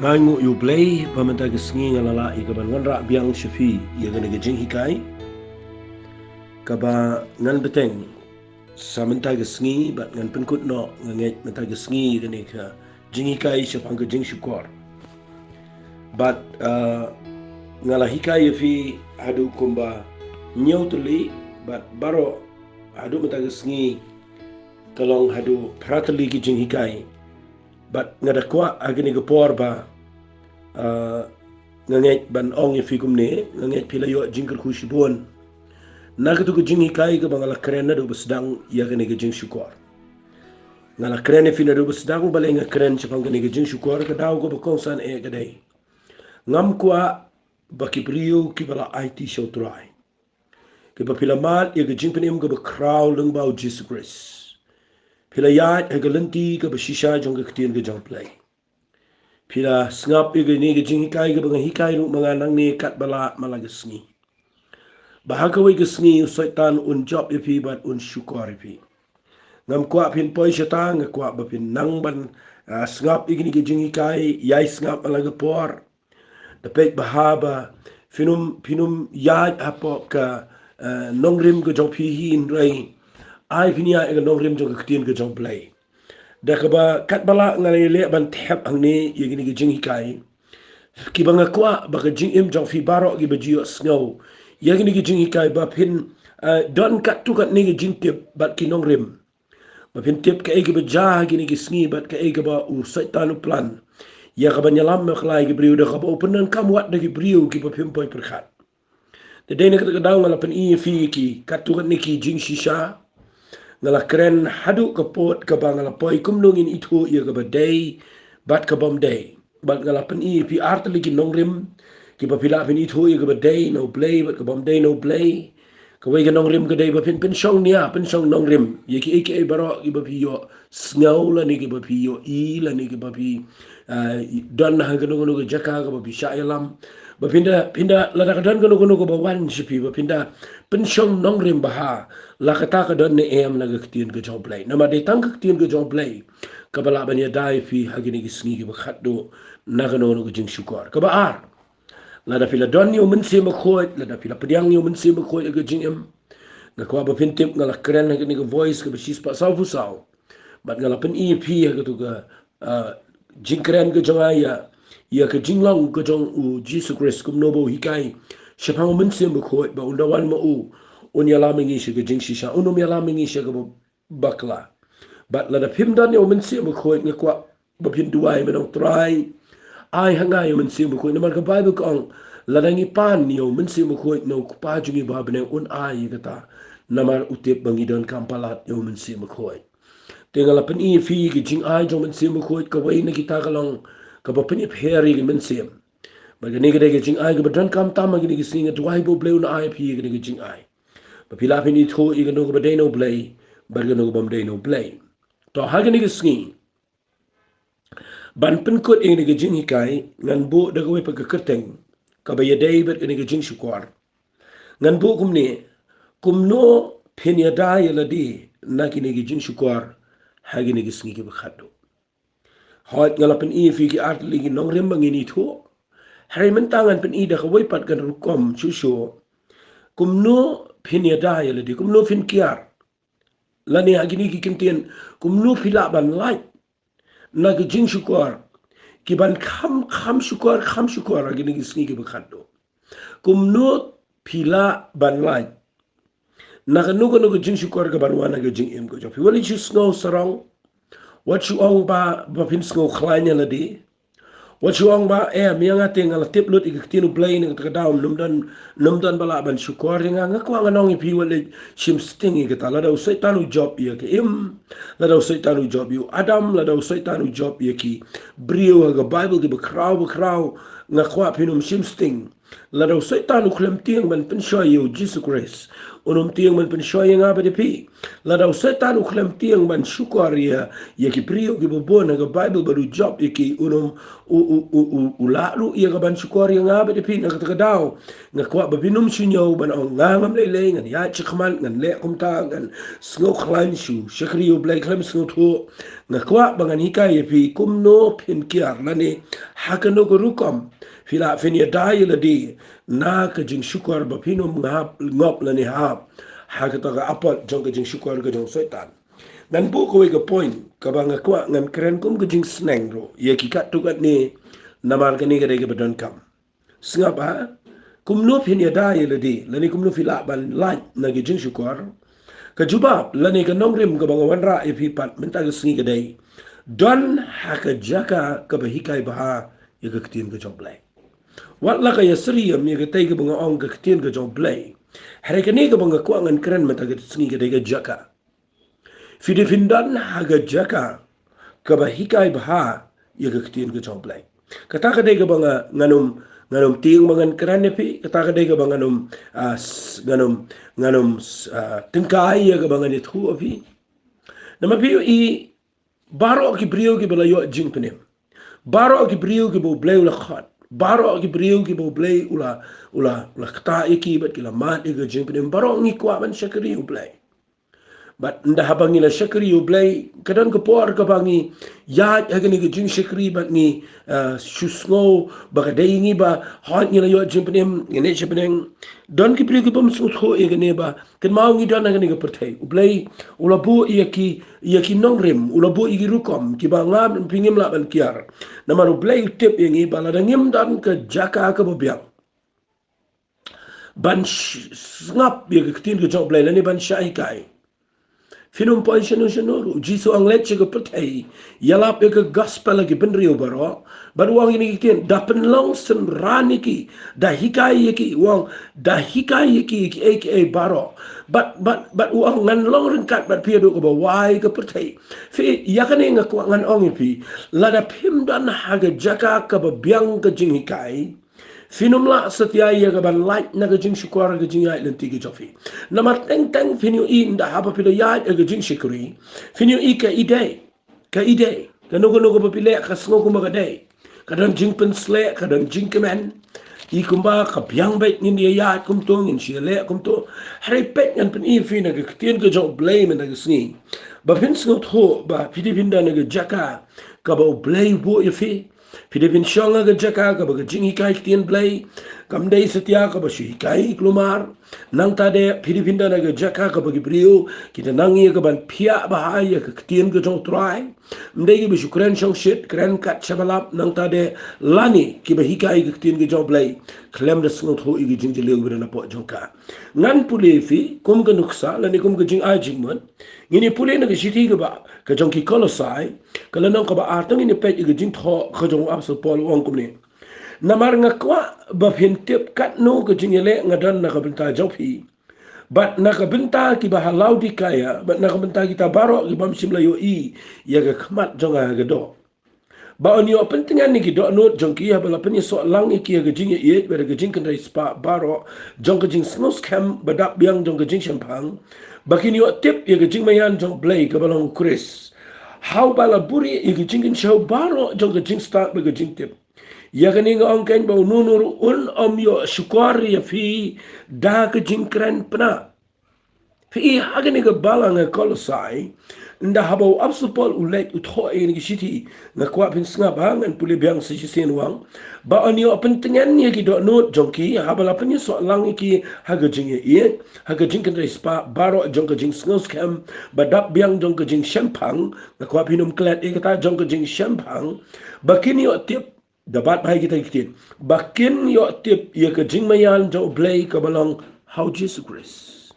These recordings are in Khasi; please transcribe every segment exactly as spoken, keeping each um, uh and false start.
Nga ainguh ïa U Blei ba mynta ka sngi nga la lah ïa ka ban wanrah biang sha phi ïa kane ka jinghikai kaba ngan bteng sa mynta ka sngi, bad ngan pynkut noh, nga ngeit, mynta ka sngi ïa kane ka jinghikai shaphang ka jingshukor. Bad, uh, nga la hikai ïa phi haduh kumba hynñiew tylli, bad baroh haduh mynta ka sngi ka long haduh phra tylli ki jinghikai. Bad nga da kwah ha kane ka por ba, uh, nga ngeit ban ong ïa phi kumne, nga ngeit phi la ïoh jingkyrkhu shibun na katu ka jinghikai kaba nga la kren naduh ba sdang ïa kane ka jingshukor. Nga la kren ïa phi naduh ba sdang, balei nga kren shaphang kane ka jingshukor? Ka daw kaba kongsan eh ka dei, ngam kwah ba ki briew kiba la aiti sha U Trai, kiba phi la mad ïa ka jingpynim kaba khraw lyngba U Jisu Khrist, phi la ïaid ha ka lynti kaba shisha jong ka ktien ka jong U Blei. Phi la sngap ïa kane ka jinghikai kaba nga hikai ruh ma nga nangne katba lah man la ka sngi, ba ha kawei ka sngi u Soitan un jop ïa phi bad un shukor ïa phi. Ngam kwah phin poi shata, nga kwah ba phin nang ban, ah, sngap ïa kane ka jinghikai, ïai sngap man la ka por. Da peit bha ba phin ym, phin ym ïaid hapoh ka, ah, nongrim ka jong phi hi, hynrei ai phin ïaid ha ka nongrim jong ka ktien ka jong U Blei. Da kaba katba lah nga la leh ban thep hangne ïa kine ki jinghikai, kiba nga kwah ba ka jingim jong phi baroh kiba ju ïohsngew ïa kine ki jinghikai ba phin, eh, don katto katne ki jingtip bad ki nongrim, ba phin tip kaei kaba jia ha kine ki sngi bad kaei kaba u Soitan u plan ïa kaban ïalam bakla ïa ki briew, da kaba u pyndonkam wat da ki briew kiba phim poi pyrkhat. Te dei na kata ka daw nga la pyni ïa phi ki katto katne ki jingshisha. Nga la kren haduh ka por kaba nga la poi kumno ngin ithuh ïa kaba dei bad ka bym dei. Bad nga la pyni ïa phi ar tylli ki nongrim kiba phi lah phin ithuh ïa kaba dei na U Blei bad ka bym dei na U Blei. Kawei ka nongrim ka dei ba phin pynshong nia, pynshong nongrim ïa kiei kiei baroh kiba phi ïohsngew lane kiba phi ïohi lane kiba phi, ah, don ha kano kano ka jaka kaba phi shah ïalam. Ba phin da, phin da, lada ka don kano kano kaba wan sha phi, ba phin da pynshong nongrim bha ha la kata ka don ne em na ka ktien ka jong U Blei. Namar dei tang ka ktien ka jong U Blei kaba lah ban ïada ïa phi ha kine ki sngi kiba khatduh na kano kano ka jingshukor. Kaba ar, lada phi la don ïa U Mynsiem Bakhuid, lada phi la pdiang ïa U Mynsiem Bakhuid ha ka jingim, nga kwah ba phin tip nga la kren ha kane ka Voice kaba shispah sawphew saw. Bad nga la pyni ïa phi ha katu ka, ah, jingkren ka jong nga ïa, ïa ka jinglong ka jong U Jisu Khrist, kumno ba u hikai shaphang U Mynsiem Bakhuid ba un da wan ma u, un ïalam ïa ngi sha ka jingshisha, un ym ïalam ïa ngi sha kaba bakla. Bad lada phim don ïa U Mynsiem Bakhuid, nga kwah ba phin duwai ban ong, Trai, ai ha nga ïa U Mynsiem Bakhuid. Namar ka Baibl ka ong, lada ngi pan ïa U Mynsiem Bakhuid na U Kpa jong ngi ba ha bneng, un ai ïa kata. Namar u tip ba ngi donkam palat ïa U Mynsiem Bakhuid. Te nga la pyni ïa phi ka jingai jong U Mynsiem Bakhuid, kawei na kita ka long kaba pynïapher ïa ka mynsiem. Bad kane ka dei ka jingai kaba donkam tam ha kine ki sngi. Nga duwai ba U Blei un ai ïa phi ïa kane ka jingai, ba phi lah phin ithuh ïa kano kaba dei na U Blei bad kano ka bym dei na U Blei. To, ha kine ki sngi, ban pynkut ïa kane ka jinghikai, ngan buh da kawei pat ka kyrteng kaba ïadei bad kane ka jingshukor. Ngan buh kumne: Kumno phin ïada ïa lade na kine ki jingshukor ha kine ki sngi kiba khatduh? Hooid, nga la pyni ïa phi ki ar tylli ki nongrim ba ngin ithuh. Hynrei mynta ngan pyni da kawei pat ka rukom shuh shuh: Kumno phin ïada ïa lade, kumno phin kiar, lane ha kine ki kyntien, kumno phi lah ban lait na ka jingshukor, kiban kham, kham shukor, kham shukor ha kine ki sngi kiba khatduh. Kumno phi lah ban lait na kano kano ka jingshukor kaban wan ha ka jingim ka jong phi. Wat leit shu sngew sarong. Wat shu ong ba, ba phin sngew khlaiñ ïa lade. Wat shu ong ba, em, ïa nga te nga la tip lut ïa ka ktien U Blei, na kata ka daw ym don, ym don ba lah ban shukor ïa nga. Nga kwah ngan ong ïa phi, wat leit shim sting ïa kata. Lada u Soitan u jop ïa ka Im, lada u Soitan u jop ïa u Adam, lada u Soitan u jop ïa ki briew ha ka Baibl kiba khraw ba khraw, nga kwah phin ym shim sting. Lada u Soitan u khlem tieng ban pynshoi ïa U Jisu Khrist, Un ym tieng ban pynshoi ïa nga bad ïa phi. Lada u Soitan u khlem tieng ban shukor ïa, ïa ki briew kiba bun ha ka Baibl bad u Job ïa ki, un ym, u, u, u, u, u lah ruh ïa ka ban shukor ïa nga bad ïa phi. Na kata ka daw nga kwah ba phin ym shu ñiew ban ong nga ngam lei lei, ngan ïaid shakhmat, ngan leh kumta, ngan sngewkhlaiñ shu shakri ïa U Blei khlem sngewthuh. Nga kwah ba ngan hikai ïa phi kumno phin kiar lane ha kano ka rukom phi lah phin ïada ïa lade na ka jingshukor ba phin ym ngap, ngop lane hap ha kata ka apot jong ka jingshukor ka jong Soitan. Ngan buh kawei ka point kaba nga kwah ngan kren kum ka jingsneng ruh ïa ki katto katne, namar kane ka dei kaba donkam. Sngap ha, kumno phin ïada ïa lade lane kumno phi lah ban lait na ka jingshukor. Ka jubab lane ka nongrim kaba nga wanrah ïa phi pat mynta ka sngi ka dei, don ha ka jaka kaba hikai bha ïa ka ktien ka jong U Blei. Wat la ka ïasyriem ïa katei kaba nga ong ka ktien ka jong U Blei, hynrei kane kaba nga kwah ngan kren mynta ka sngi ka dei ka jaka. Phi dei phin don ha ka jaka kaba hikai bha ïa ka ktien ka jong U Blei. Kata ka dei kaba nga, ngan ym, ngan ym tieng ba ngan kren ïa phi. Kata ka dei kaba ngan ym, ah, s-, ngan ym, ngan ym, ah, tyngkai ïa kaba ngan ïathuh ïa phi. Namar phi ïohi, baroh ki briew kiba la ïoh jingpynim, baroh ki briew kiba U Blei u la khot, baroh ki briew kiba U Blei u la, u la, u la ktah ïa ki bad ki la mad ïa ka jingpynim, baroh ngi kwah ban shakri ïa U Blei. Bad ynda haba ngi la shakri ïa U Blei, ka don ka por kaba ngi ïaid ha kane ka jingshakri bad ngi, ah, shu sngew ba ka dei ngi ba hooid ngi la ïoh jingpynim, ngi neh sha bneng. Don ki briew kibym sngewthuh ïa kane ba kynmaw ngi don ha kane ka pyrthei. U Blei u la buh ïa ki, ïa ki nongrim, u la buh ïa ki rukom kiba nga bad phi ngim lah ban kiar. Namar U Blei u tip ïa ngi ba lada ngim don ka jaka kaba biang ban sh-, sngap ïa ka ktien ka jong U Blei lane ban shah hikai, phin ym poi shano shano ruh. U Jisu u ong leit sha ka pyrthei, ïalap ïa ka gospel ha ki bynriew baroh. Bad u ong ïa kine ki ktien, da pynlong synran ïa ki, da hikai ïa ki, u ong, da hikai ïa ki, ïa kiei kiei baroh. Bad, bad, bad u ong ngan long ryngkat bad phi haduh kaba wai ka pyrthei. Phi, ïa kane nga kwah ngan ong ïa phi, lada phim don ha ka jaka kaba biang ka jinghikai, phin ym lah satia ïa ka ban lait na ka jingshukor ka jingïaid lynti ka jong phi. Namar teng teng phin ïohi ynda haba phi la ïaid ha ka jingshakri, phin ïohi ka ïadei, ka ïadei, kano kano kaba phi leh ka sngew kumba ka dei. Ka don jingpynsleh, ka don jingkmen. I kumba ka biang beit ngin ïa ïaid kumto, ngin shu ïaleh kumto. Hynrei peit ngan pyni ïa phi na ka ktien ka jong U Blei mynta ka sngi ba phin sngewthuh ba phi dei phin don ha ka jaka kaba U Blei u buh ïa phi. Phi dei phin shong ha ka jaka kaba ka jinghikai ktien Blei kam dei satia kaba shu hikai kulmar. Nangta de phi dei phin don ha ka jaka kaba ki briew ki da nang ïa ka ban phiah bha ïa ka ktien ka jong U Trai. Ym dei kiba shu kren shongshit, kren kat shaba lap, nangta de lane kiba hikai ka ktien ka jong U Blei khlem da sngewthuh ïa ka jingjylliew ba don hapoh jong ka. Ngan pule ïa phi kum ka nuksa lane kum ka jingai jingmut. Ngin ïa pule na ka shithi kaba, ka jong ki Kolosai, ka lynnong kaba ar, tang ngin ïa peit ïa ka jingthoh ka jong u Apostol Paul, u ong kumne. Namar nga kwah ba phin tip katno ka jingïaleh nga don na ka bynta jong phi bad na ka bynta kiba ha Laodikaia, bad na ka bynta kita baroh kibym shym la ïohi ïa ka khmat jong nga ha ka doh. Ba yn ïoh pyntngen ïa ki dohnud jong ki haba la pynïasoh lang ïa ki ha ka jingïaieit bad ha ka jingkynrei spah baroh jong ka jingsngewskhem ba dap biang jong ka jingshemphang, ba kin ïoh tip ïa ka jingmaïan jong U Blei kaba long U Khrist, ha uba la buhrieh ïa ka jingkynshew baroh jong ka jingstad bad ka jingtip. Ïa kane nga ong kein ba uno uno ruh un ym ïoh shukor ïa phi da ka jingkren pynah. Phi i ha kane ka balang ha Kolosai, ynda haba u Apostol Paul u leit u thoh ïa kane ka shithi, nga kwah phin sngap ha, ngan pule biang sa shisien, u ong ba yn ïoh pyntngen ïa ki dohnud jong ki haba la pynïasoh lang ïa ki ha ka jingïaieit, ha ka jingkynrei spah baroh jong ka jingsngewskhem ba dap biang jong ka jingshemphang. Nga kwah phin ym klet ïa kata, jong ka jingshemphang, ba kin ïoh tip, da bat bha ïa kita ki ktien, ba kin ïoh tip ïa ka jingmaïan jong U Blei kaba long ha U Jisu Khrist.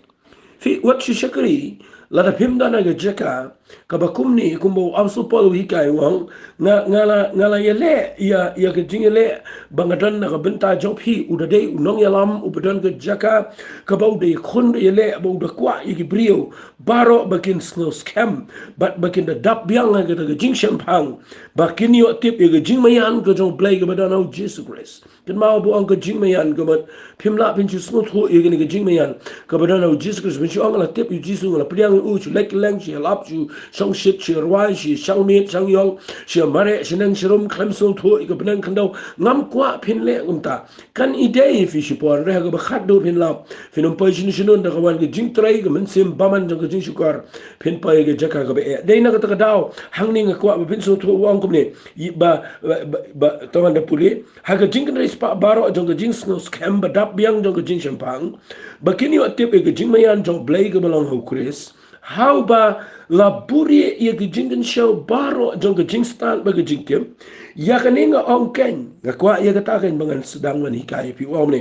Phi, wat shu shakri lada phim don ha ka jaka kaba kumne, kumba u Apostol Paul u hikai, u ong, nga, nga la, nga la ïaleh ïa, ïa ka jingïaleh ba nga don na ka bynta jong phi. U da dei u nongïalam uba don ka jaka kaba u da ïakhun, da ïaleh, ba u da kwah ïa ki briew baroh ba kin sngewskhem bad ba kin da dap biang ha kata ka jingshemphang, ba kin ïoh tip ïa ka jingmaïan ka jong U Blei kaba don ha U Jisu Khrist. Kynmaw ba u ong ka jingmaïan ka mut phim lah phin shu sngewthuh ïa kane ka jingmaïan kaba don ha u Jisu Khrist. Phin shu ong nga la tip ïa u Jisu, nga la pdiang ïa u, shu leit kylleng, shu ïalap, shu shongshit, shu rwai, shu shang miet shang ïong, shu mareh shu neng shu rum, khlem sngewthuh ïa ka bneng khyndew. Ngam kwah phin leh kumta. Kan ïadei ïa phi shipor, hynrei ha kaba khatduh phin lap, phin ym poi shano shano, da ka wan ka jingtrei ka mynsiem bymman jong ka jingshukor, phin poi ha ka jaka kaba eh. Dei na kata ka daw hangne nga kwah ba phin sngewthuh, u ong kumne, ïa ba, ba, ba, ba, tang ban da pule ha ka Jingkynthoh spah baroh jong ka jingsngewskhem ba dap biang jong ka jingshemphang, ba kin ïoh tip ïa ka jingmaïan jong u Blei kaba long ha u Khrist, ha uba la buhrieh ïa ka jingkynshew baroh jong ka jingstad bad ka jingtip. Ïa kane nga ong kein, nga kwah ïa kata kein ba ngan sdang ban hikai ïa phi, u ong ne.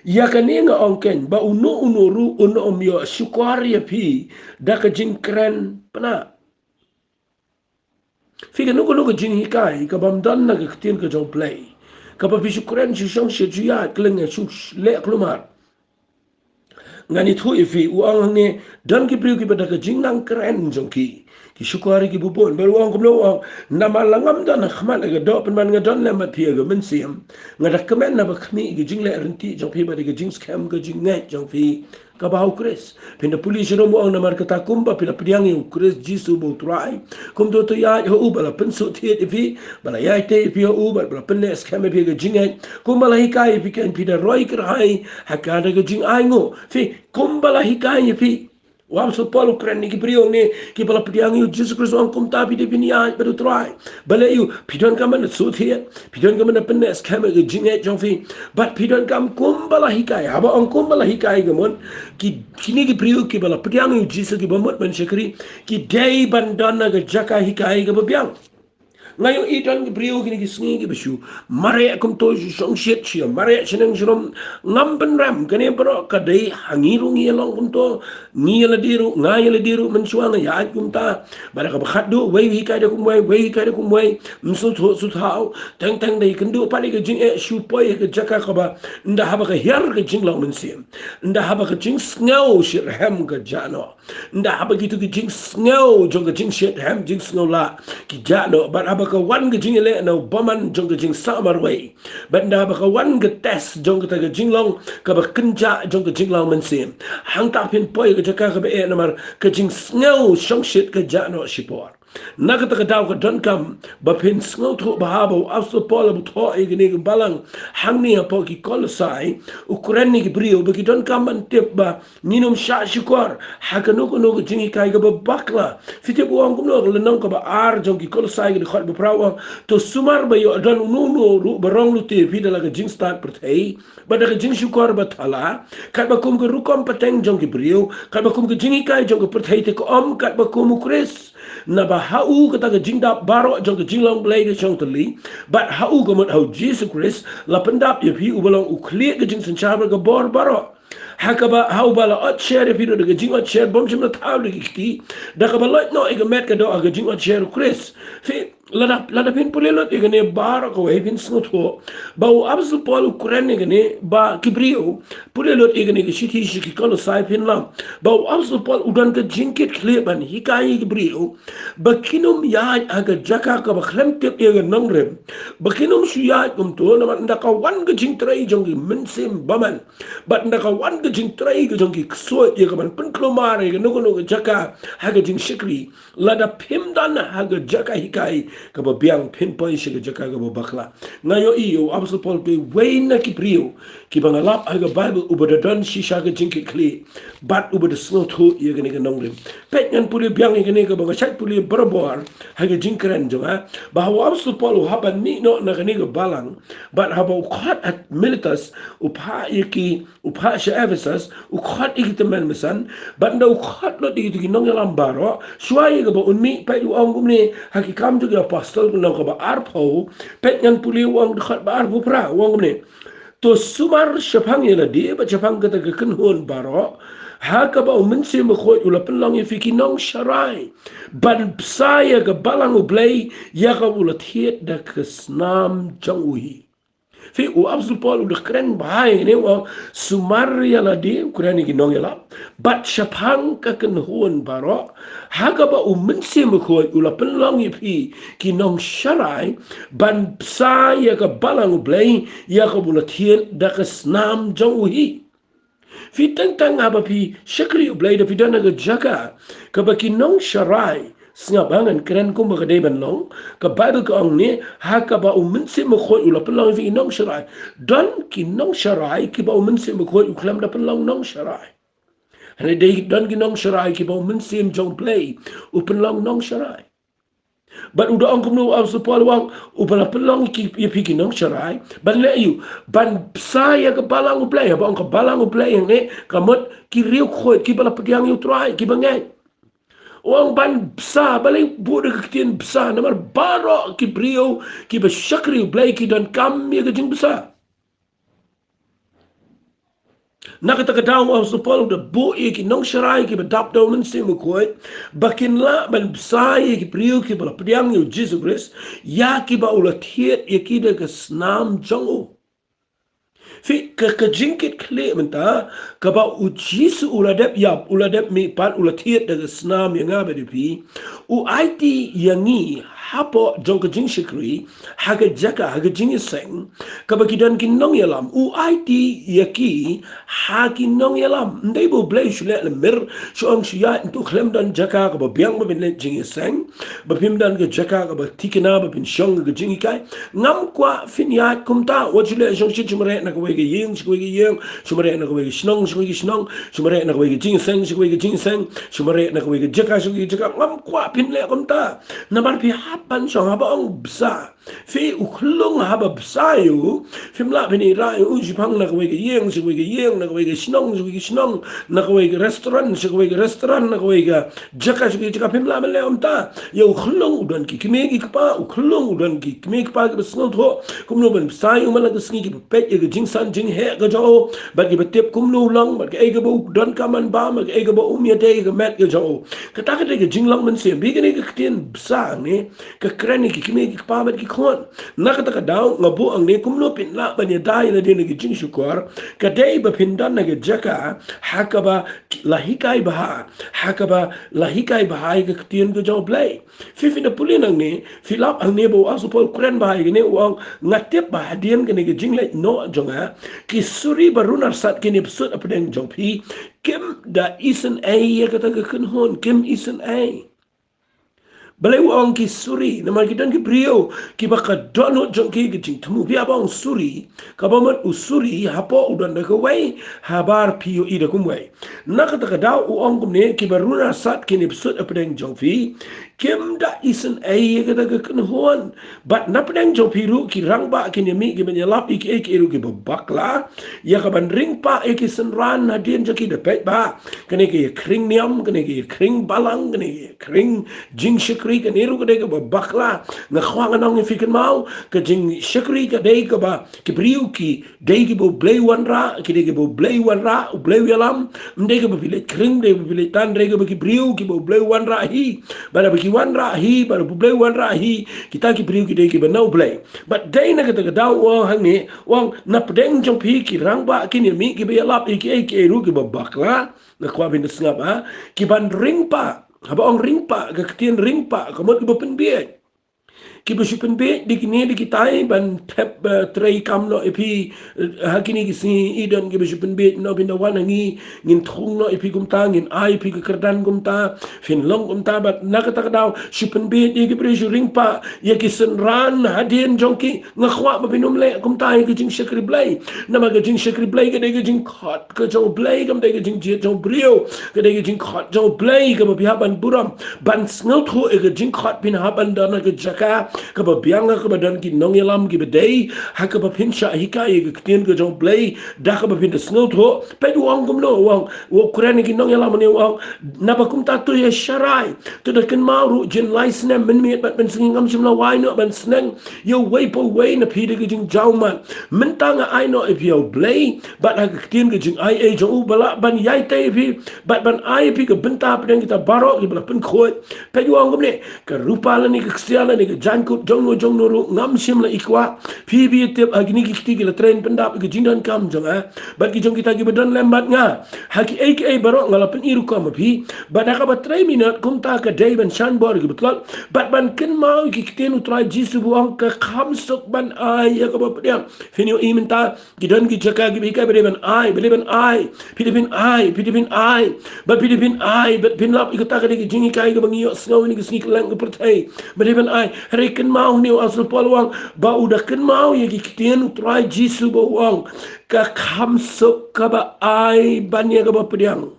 Ïa kane nga ong kein, ba uno uno ruh un ym ïoh shukor ïa phi da ka jingkren pynah. Phi, kano kano ka jinghikai kabym don na ka ktien ka jong u Blei, kaba phi shu kren, shu shongshit, shu ïaid kylleng, shu leh kulmar, ngan ïathuh ïa phi, u ong hangne, don ki briew kiba da ka jingnang kren jong ki, ki shukor ïa ki bun bun. Bad u ong kumno, u ong, namar lada ngam don ha khmat ha ka doh, pynban nga don lem bad phi ha ka mynsiem, nga da kmen naba khmih ïa ka jingleh ryntih jong phi bad ïa ka jingskhem ka jingngeit jong phi kaba ha u Khrist. Phin da pule sharum, u ong, namar kata kumba phi la pdiang ïa u Khrist Jisu ba u Trai, kumto to ïaid ha u, ba la pynsuk thied ïa phi, ba la ïaid tei ïa phi ha u, bad ba la pynleh skhem ïa phi ha ka jingngeit, kumba la hikai ïa phi kein, phi da roi kyrhai ha kata ka jingainguh. Phi, kumba la hikai ïa phi. U Apostol Paul u kren ïa ki briew ne kiba la pdiang ïa u Jisu Khrist, u ong kumta phi dei phin ïaid bad u Trai. Balei? Phi donkam ban suk thied, phi donkam ban pynleh skhem ïa ka jingngeit jong phi, bad phi donkam kumba la hikai. Haba ong kumba la hikai ka mut, ki, kine ki briew kiba la pdiang ïa u Jisu, kiba mut ban shakri, ki dei ban don ha ka jaka hikai kaba biang. Nga ïohi don ki briew kine ki sngi kiba shu mareh kumto, shu shongshit, shu mareh shaneng sharum. Ngam pynrem, kane baroh ka dei ha ngi ruh, ngi ïa long kumto. Ngi ïa lade ruh, nga ïa lade ruh mynshuwa nga ïaid kumta. Bad ha kaba khatduh, wei u hikai da kumwei, wei u hikai da kumwei. Ym sngewthuh sngewthaw. Teng teng da ïakynduh pat ïa ka jingeh, shu poi ha ka jaka kaba, ynda haba ka hiar ka jinglong mynsiem, ynda haba ka jingsngew shitrhem ka jah noh, ynda haba kito ki jingsngew jong ka jingshitrhem, jingsngewlah, ki jah noh, bad haba ka wan ka jingïaleh na u bymman jong ka jingsah marwei, bad ynda haba ka wan ka test jong kata ka jinglong kaba kynjah jong ka jinglong mynsiem, hangta phin poi ha ka jaka kaba eh, namar ka jingsngew shongshit ka jah noh shipor. Na kata ka daw ka donkam ba phin sngewthuh ba haba u Apostol Paul u thoh ïa kane ka balang hangne hapoh ki Kolosai, u kren ïa ki briew ba ki donkam ban tip ba ngin ym shah shukor ha kano kano ka jinghikai kaba bakla. Phi tip u ong kumno ha ka lynnong kaba ar jong ki Kolosai, ka dkhot ba phra, u ong, to sumar ba ïoh don uno uno ruh ba rong lute ïa phi da la ka jingstad pyrthei bad da ka jingshukor ba thala, katba kum ka rukom pateng jong ki briew, katba kum ka jinghikai jong ka pyrthei, te ka ym katba kum u Khrist. Naba ha u kata ka jingdap baroh jong ka jinglong Blei ka shong tylli, bad ha u, ka mut ha u Jisu Khrist, la pyndap ïa phi uba long u khlieh ka jingsynshar bad ka bor baroh. Ha kaba, ha uba la ot sher ïa phi ruh da ka jingot sher bym shym la thaw da ki kti, da kaba loit noh ïa ka met ka doh ha ka jingot sher u Khrist. Phi, lada, lada phin pule lut ïa kane baroh kawei, phin sngewthuh ba u Apostol Paul u kren ïa kane ba ki briew, pule lut ïa kane ka shithi sha ki Kolosai, phin lap ba u Apostol Paul u don ka jingkitkhlieh ban hikai ïa ki briew ba kin ym ïaid ha ka jaka kaba khlem tip ïa ka nongrim, ba kin ym shu ïaid kumto, namar ynda ka wan ka jingtrei jong ki mynsiem bymman, bad ynda ka wan ka jingtrei ka jong ki ksuid ïa ka ban pynkulmar ïa kano kano ka jaka ha ka jingshakri, lada phim don ha ka jaka hikai kaba biang, phin poi sha ka jaka kaba bakla. Nga ïohi u Apostol Paul u dei uwei na ki briew kiba nga lap ha ka Baibl uba da don shisha ka jingkitkhlieh bad uba da sngewthuh ïa kane ka nongrim. Peit, ngan pule biang ïa kane kaba nga shait pule barabor ha ka jingkren jong nga, ba haba u Apostol Paul u hap ban mih noh na kane ka balang, bad haba u khot ha Miletus, u phah ïa ki, u phah sha Ephesus, u khot ïa ki tymmen basan, bad ynda u khot lut ïa kito ki nongïalam baroh, shuwa ïa kaba un mih, peit, u ong kumne ha Ki Kam jong ki Apostol, lynnong kaba arphew, peit, ngan pule, u ong, dkhot ba arphew phra, u ong kumne: To sumar shaphang ïa lade bad shaphang kata ka kynhun baroh, ha kaba u Mynsiem Bakhuid u la pynlong ïa phi ki nongsharai, ban bsa ïa ka balang U Blei, ïa kaba u la thied da ka snam jong u hi. Phi, u Apostol Paul u da kren bha ïa kane, u ong, sumar ïa lade, u kren ïa ki nongïalam, bad shaphang ka kynhun baroh, ha kaba u Mynsiem Bakhuid u la pynlong ïa phi ki nongsharai ban bsa ïa ka Balang U Blei, ïa kaba u la thied da ka snam jong u hi. Phi, teng teng haba phi shakri U Blei, da phi don ha ka jaka kaba ki nongsharai, sngap ba ngan kren kumba ka dei ban long. Ka Baibl ka ong ne, ha kaba u Mynsiem Bakhuid u la pynlong ïa phi ki nongsharai. Don ki nongsharai kiba u Mynsiem Bakhuid u khlem da pynlong nongsharai. Hynrei dei don ki nongsharai kiba u Mynsiem jong U Blei u pynlong nongsharai. Bad u da ong kumno u Apostol Paul, u ong, uba la pynlong ïa ki, ïa phi ki nongsharai ban leh aïu? Ban bsa ïa ka Balang U Blei. Haba ong ka Balang U Blei hangne, ka mut ki riewkhuid kiba la pdiang ïa U Trai, kiba ngeit. U ong ban bsa, balei buh da ka ktien bsa? Namar baroh ki briew kiba shakri U Blei ki donkam ïa ka jingbsa. Na kata ka daw u Apostol Paul u da buh ïa ki nongsharai kiba dap da u Mynsiem Bakhuid, ba kin lah ban bsa ïa ki briew kiba la pdiang ïa u Jisu Khrist, ïa kiba u la thied ïa ki da ka snam jong u. Phi, ka, ka jingkitkhlieh mynta, kaba u Jisu u la dep ïap, u la dep mihpat, u la thied da ka snam ïa nga bad ïa phi, u aiti ïa ngi hapoh jong ka jingshakri, ha ka jaka, ha ka jingïaseng kaba ki don ki nongïalam, u aiti ïa ki ha ki nongïalam. Ym dei ba U Blei u shu leh lamir, shu ong shu ïaid, ntu khlem don jaka kaba biang ba phin leit jingïaseng, ba phim don ka jaka kaba thikna ba phin shong ka jinghikai. Ngam kwah phin ïaid kumta. Wat shu leit shong shit, shu mareh na kawei ka ïing sha kawei ka ïing, shu mareh na kawei ka shnong sha kawei ka shnong, shu mareh na kawei ka jingïaseng sha kawei ka jingïaseng, shu mareh na kawei ka jaka sha kawei ka jaka. Ngam kwah phin leh kumta. Namar phi hap ban shong, haba ong bsa, phi, u khyllung haba bsa ïa u, phim lah phin ïarap ïa u shaphang na kawei ka ïing sha kawei ka ïing, na kawei ka shnong sha kawei ka shnong, na kawei ka restaurant sha kawei ka restaurant, na kawei ka jaka sha kawei ka jaka. Phim lah ban leh kumta. Ïa u khyllung u don ki kmie ki kpa, u khyllung u don ki kmie ki kpa kiba sngewthuh kumno ban bsa ïa u man la ka sngi, kiba peit ïa ka jingsan jingheh ka jong u, bad kiba tip kumno u long, bad kaei kaba u donkam ban bam, bad kaei kaba um ïadei ka met ka jong u. Kata ka dei ka jinglong mynsiem. Phi, kane ka ktien bsa ne, ka kren ïa ki kmie ki kpa bad ki khun. Na kata ka daw nga buh hangne, kumno phin lah ban ïada ïa lade na ka jingshukor, ka dei ba phin don ha ka jaka ha kaba la hikai bha, ha kaba la hikai bha ïa ka ktien ka jong U Blei. Phi, phin da pule nangne, phi lap hangne ba u Apostol Paul u kren bha ïa kane, u ong, nga tip ba hadien kane ka jingleit noh jong nga, ki suri ba run arsat kin ïa bsut hapdeng jong phi, kim da isynei ïa kata ka kynhun, kim isynei. Balei u ong ki suri? Namar ki don ki briew kiba ka dohnud jong ki ka jingthmu. Phi, haba ong suri, kaba mut u suri hapoh u don da kawei, habar phi ïohi da kumwei. Na kata ka daw u ong kumne, kiba run arsat kin ïa bsut hapdeng jong phi, kim da isynei ïa kata ka kynhun. Bad na pdeng jong phi ruh ki rangbah kin ïa mih ki ban ïalap ïa kiei kiei ruh kiba bakla, ïa ka ban ring pah ïa ki synran hadien jong ki. Da peit bha, kane ka ïakhring niam, kane ka ïakhring balang, kane ka ïakhring jingshakri, kane ruh ka dei kaba bakla. Nga kwah ngan ong ïa phi kynmaw, ka jingshakri ka dei kaba ki briew ki dei kiba U Blei u wanrah, ki dei kiba U Blei u wanrah, U Blei u ïalam. Ym dei kaba phi leit khring, ym dei kaba phi leit tan, dei kaba ki briew kiba U Blei u wanrah hi. Bad haba ki wanrah hi, bad haba U Blei u wanrah hi, kita ki briew ki dei kiba na U Blei. Bad dei na kata ka daw u ong hangne, u ong na pdeng jong phi ki rangbah kin ïa mih kiba ïalap ïa kiei kiei ruh kiba bakla. Nga kwah phin da sngap, ha, ki ban ring pah. Haba ong ring pah, ka ktien ring pah ka mut kiba pynbiej. Kiba shu pynbiej da kine da kitai ban thep, eh, trei kam noh ïa phi, eh, ha kine ki sngi. I don kiba shu pynbiej, noh phin da wan ha ngi, ngin thung noh ïa phi kumta, ngin ai ïa phi ka kyrdan kumta, phin long kumta. Bad na kata ka daw shu pynbiej ïa ki briew, shu ring pah ïa ki synran hadien jong ki. Nga kwah ba phin ym leh kumta ïa ka jingshakri Blei. Namar ka jingshakri Blei ka dei ka jingkhot ka jong U Blei, kam dei ka jingjied jong u briew. Ka dei ka jingkhot jong U Blei kaba phi hap ban burom, ban sngewthuh ïa ka jingkhot. Phin hap ban don ha ka jaka kaba biang, ha kaba don ki nongïalam kiba dei, ha kaba phin shah hikai ïa ka ktien ka jong U Blei, da kaba phin da sngewthuh. Peit u ong kumno, u ong, u kren ïa ki nongïalam ne, u ong, naba kumta to ïa sharai. To da kynmaw ruh, jin lai snem mynmiet bad mynsngi ngam shym la wai noh ban sneng ïa uwei pa uwei na phi da ka jingjaw mat. Mynta nga ai noh ïa phi ïa U Blei bad ha ka ktien ka jingai ei jong u, ba lah ban ïai tei ïa phi bad ban ai ïa phi ka bynta hapdeng kita baroh kiba la pynkhuid. Peit u ong kumne, ka rupa lane ka ksiar lane ka jaiñ kut jong no jong no ruh ngam shym la i kwah. Phi phi tip ha kine ki kti ki la trei pyndap ïa ka jingdonkam jong nga bad ki jong kita kiba don lem bad nga. Ha kiei kiei baroh nga la pyni rukom ha phi. Bad ha kaba trei minot kumta ka dei ban shan bor ïa kiba tlot bad ban kynmaw ïa ki ktien U Trai Jisu ba u ong, ka kham suk ban ai ïa kaba pdiang. Phin ïohi mynta ki don ki jaka kiba hikai ba dei ban ai, ba dei ban ai. Phi dei phin ai, phi dei phin ai. Bad phi dei phin ai, bad phin lap ïa kata ka dei ka jinghikai kaba ngi ïohsngew ha kine ki sngi kylleng ka pyrthei. Ba dei ban ai. Hynrei kynmaw, une u apostol Paul u ong ba u da kynmaw ïa ki ktien U Trai Jisu ba u ong, ka kham suk kaba ai ban ïa kaba pdiang.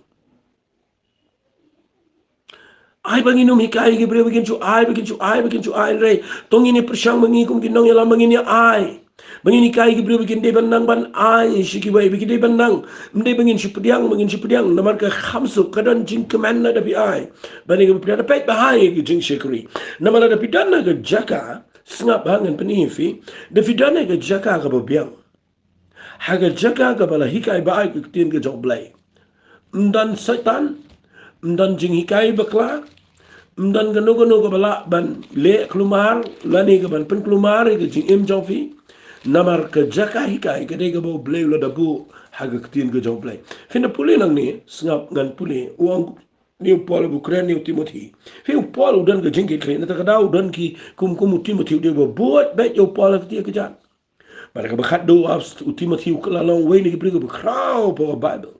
Ai ba ngin ym hikai ïa ki briew ba kin shu ai, ba kin shu ai, ba kin shu ai, hynrei to ngin ïa pyrshang ba ngi kum ki nongïalam ba ngin ïa ai. Ba ngin hikai ïa ki briew ba kin dei ban nang ban ai sha kiwei, ba kin dei ban nang. Ym dei ba ngin shu pdiang, ba ngin shu pdiang. Namar ka kham suk, ka don jingkmen lada phi ai ban ïa kaba pdiang. Da peit bha ïa ka jingshakri. Namar lada phi don ha ka jaka, sngap bha, ngan pyni ïa phi. Da phi don ha ka jaka kaba biang, ha ka jaka kaba la hikai ba ai ka ktien ka jong U Blei, ym don Soitan, ym don jinghikai bakla, ym don kano kano kaba lah ban leh kulmar lane kaban pynkulmar ïa ka jingim jong phi. Namar ka jaka hikai ka dei kaba U Blei u la da buh ha ka ktien ka jong U Blei. Phin da pule nangne, sngap, ngan pule. U ong, une u Paul ba u kren ïa u Timothi. Phi, u Paul u don ka jingkitkhlieh, na kata ka daw u don ki kum kum u Timothi, u dei ba bud beit ïa u Paul ha ka kti ka jaka. Bad ha kaba khatduh, u Timothi u kylla long uwei na ki briew kiba khraw ha ka Baibl.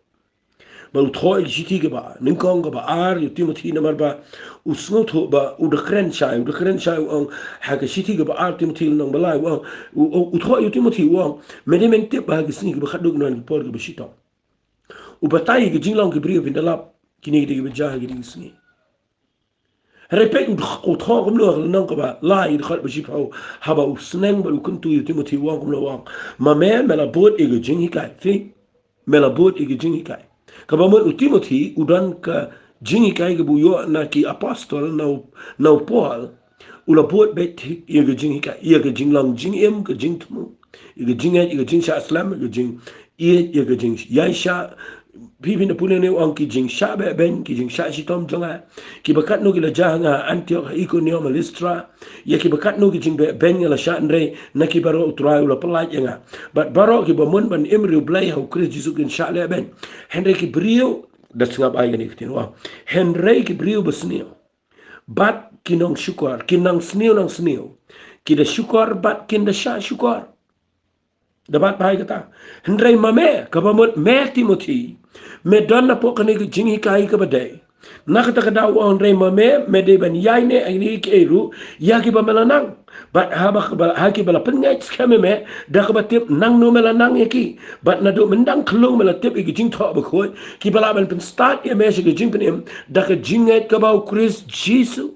Bad u thoh ïa ka shithi kaba ar, nyngkong kaba ar ïa u Timothi, namar ba u sngewthuh ba u da kren shai, u da kren shai, u ong ha ka shithi kaba ar Timothi lynnong ba lai, u ong, u, u, u thoh ïa u Timothi, u ong, me dei men tip ba ha ki sngi kiba khatduh kin wan ki por kiba shitom. U batai ïa ka jinglong ki briew, phin da lap kine ki dei kiba jia ha kine ki sngi. Hynrei peit u thoh kumno ha ka lynnong kaba lai, dkhot ba shiphew, haba u sneng bad u kyntu ïa u Timothi, u ong kumno, u ong, ma me, me la bud ïa ka jinghikai. Phi, me la bud ïa ka jinghikai. Kaba mut u Timothi u don ka jinghikai kaba u ïoh na ki apostol, na u, na u Paul. U la bud beit ïa ka jinghikai, ïa ka jinglong jingim, ka jingthmu, ïa ka jingngeit, ïa ka jingshah slem, ïa ka jing, ïa, ïa ka jingïaishah. Phi, phin da pule ne u ong, ki jingshah beh beiñ, ki jingshah shitom jong nga, kiba katno ki la jia ha nga ha Antiok, ha Ikonium, ha Listra. Ïa kiba katno ki jingbeh beiñ nga la shah, hynrei na ki baroh U Trai u la pyllait ïa nga. Bad baroh kiba mon ban im ri U Blei ha U Khrist Jisu kin shah leh beiñ. Hynrei ki briew, da sngap ai kane ka ktien, u ong, hynrei ki briew ba sniew bad ki nongshukor, ki nang sniew nang sniew, ki da shukor bad kin da shah shukor. Da bat bha ïa kata. Hynrei ma me, kaba mut me Timothi, me don hapoh kane ka jinghikai kaba dei. Na kata ka daw u ong, hynrei ma me, me dei ban ïaineh ha kine kiei ruh ïa kiba me la nang. Bad haba, ha kiba la pynngeit skhem ïa me da kaba tip nangno me la nang ïa ki. Bad naduh myndang khyllung me la tip ïa ki jingthoh bakhuid kiba lah ban pynstad ïa me sha ka jingpynim da ka jingngeit kaba ha U Khrist Jisu.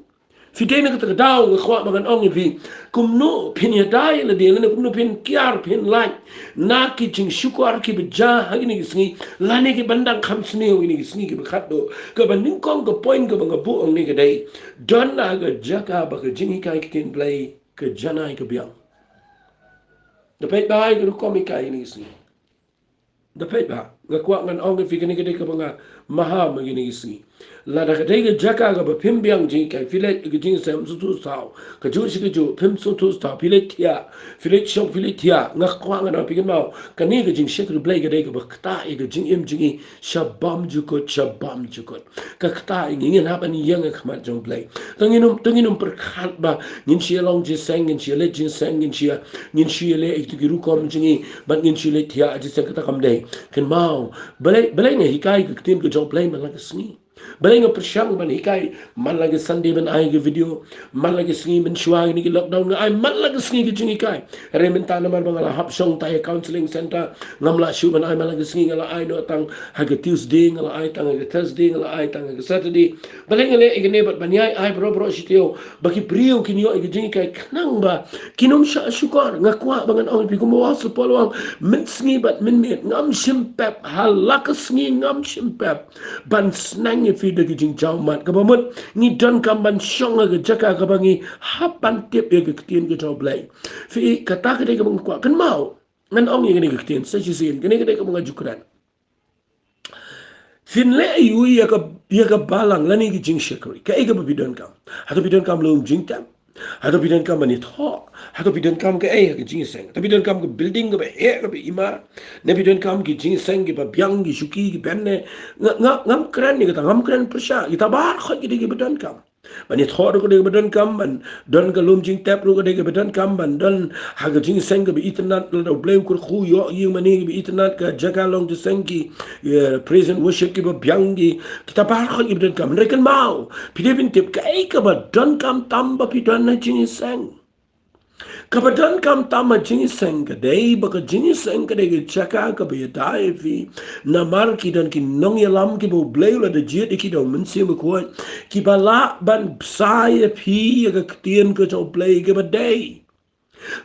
Phi dei na kata ka daw, nga kwah ba ngan ong ïa phi, kumno phin ïada ïa lade lane kumno phin kiar, phin lait na ki jingshukor kiba jia ha kine ki sngi lane kiban dang kham sniew ha kine ki sngi kiba khatduh. Kaba nyngkong ka point kaba nga buh hangne ka dei, don ha ka jaka ba ka jinghikai ktien Blei ka janai ka biang. Da peit bha ïa ka rukom hikai ha kine ki sngi. Da peit bha, nga kwah ngan ong ïa phi, kane ka dei kaba nga maham ha kine ki sngi. Lada ka dei ka jaka kaba phim biang jinghikai, phi leit ka jingshem sngewthuh sngewthaw, kajuh shi kajuh phim sngewthuh sngewthaw, phi leit thiah, phi leit shong, phi leit thiah, nga kwah ngan ong ïa phi, kynmaw, kane ka jingshakri Blei ka dei kaba ktah ïa ka jingim jong ngi sha bymjukut, sha bymjukut. Ka ktah ïa ngi, ngin hap ban ïeng ha khmat jong U Blei. To ngin ym, to ngin ym pyrkhat ba ngin shu ïalong jingïaseng, ngin shu ïaleit jingïaseng, ngin shu ïa, ngin shu ïaleh ïa kito ki rukom jong ngi, bad ngin shu ïaleit thiah jingïaseng, kata kam dei. Kynmaw, balei, balei nga hikai ka ktien ka jong U Blei man la ka sngi? Balei nga pyrshang ban hikai man la ka Sunday ban ai ka video, man la ka sngi mynshuwa kine ki lockdown nga ai man la ka sngi ka jinghikai? Hynrei mynta namar ba nga la hap shong tang ha counseling center, ngam lah shuh ban ai man la ka sngi, nga la ai noh tang ha ka Tuesday, nga la ai tang ha ka Thursday, nga la ai tang ha ka Saturday. Balei nga leh ïa kane bad ban ïai ai baroh baroh shi taïew ba ki briew kin ïoh ïa ka jinghikai khnang ba kin ym shah shukor? Nga kwah ba ngan ong ïa phi kumba u apostol Paul u ong, mynsngi bad mynmiet ngam shym pep, ha la ka sngi ngam shym pep ban sneng ïa phi da ki jingjaw mat. Kaba mut ngi donkam ban shong ha ka jaka kaba ngi hap ban tip ïa ka ktien ka jong U Blei. Phi, kata ka dei kaba nga kwah. Kynmaw, ngan ong ïa kane ka ktien sa shisien, kane ka dei kaba nga ju kren. Phin leh aiu ïa ka, ïa ka balang lane ka jingshakri? Kaei kaba phi donkam? Hato phi donkam lum jingtep? Hato phi donkam ban ïathoh? Hato phi donkam kaei ha ka jingïaseng? Hato phi donkam ka building kaba heh kaba imar? Ne phi donkam ki jingïaseng kiba biang, ki shuki, ki bynne? Nga, nga, ngam kren ïa kata, ngam kren pyrshah. Kita baroh ki dei kiba donkam. Ban ïathoh ruh ka dei kaba donkam, ban don ka lum jingtep ruh ka dei kaba donkam, ban don ha ka jingïaseng kaba itynnad lada U Blei u kyrkhu, ïoh ïing mane kaba itynnad, ka jaka long jingïaseng, ki, eh, praise and worship kiba biang, ki, kita baroh kiba donkam. Hynrei kynmaw, phi dei ban tip kaei kaba donkam tam ba phi don ha jingïaseng. Kaba donkam tam ha jingïaseng ka dei ba ka jingïaseng ka dei ka jaka kaba ïada ïa phi. Namar ki don ki nongïalam kiba U Blei u la da jied ïa ki da U Mynsiem Bakhuid, kiba lah ban bsa ïa phi ïa ka ktien ka jong U Blei kaba dei.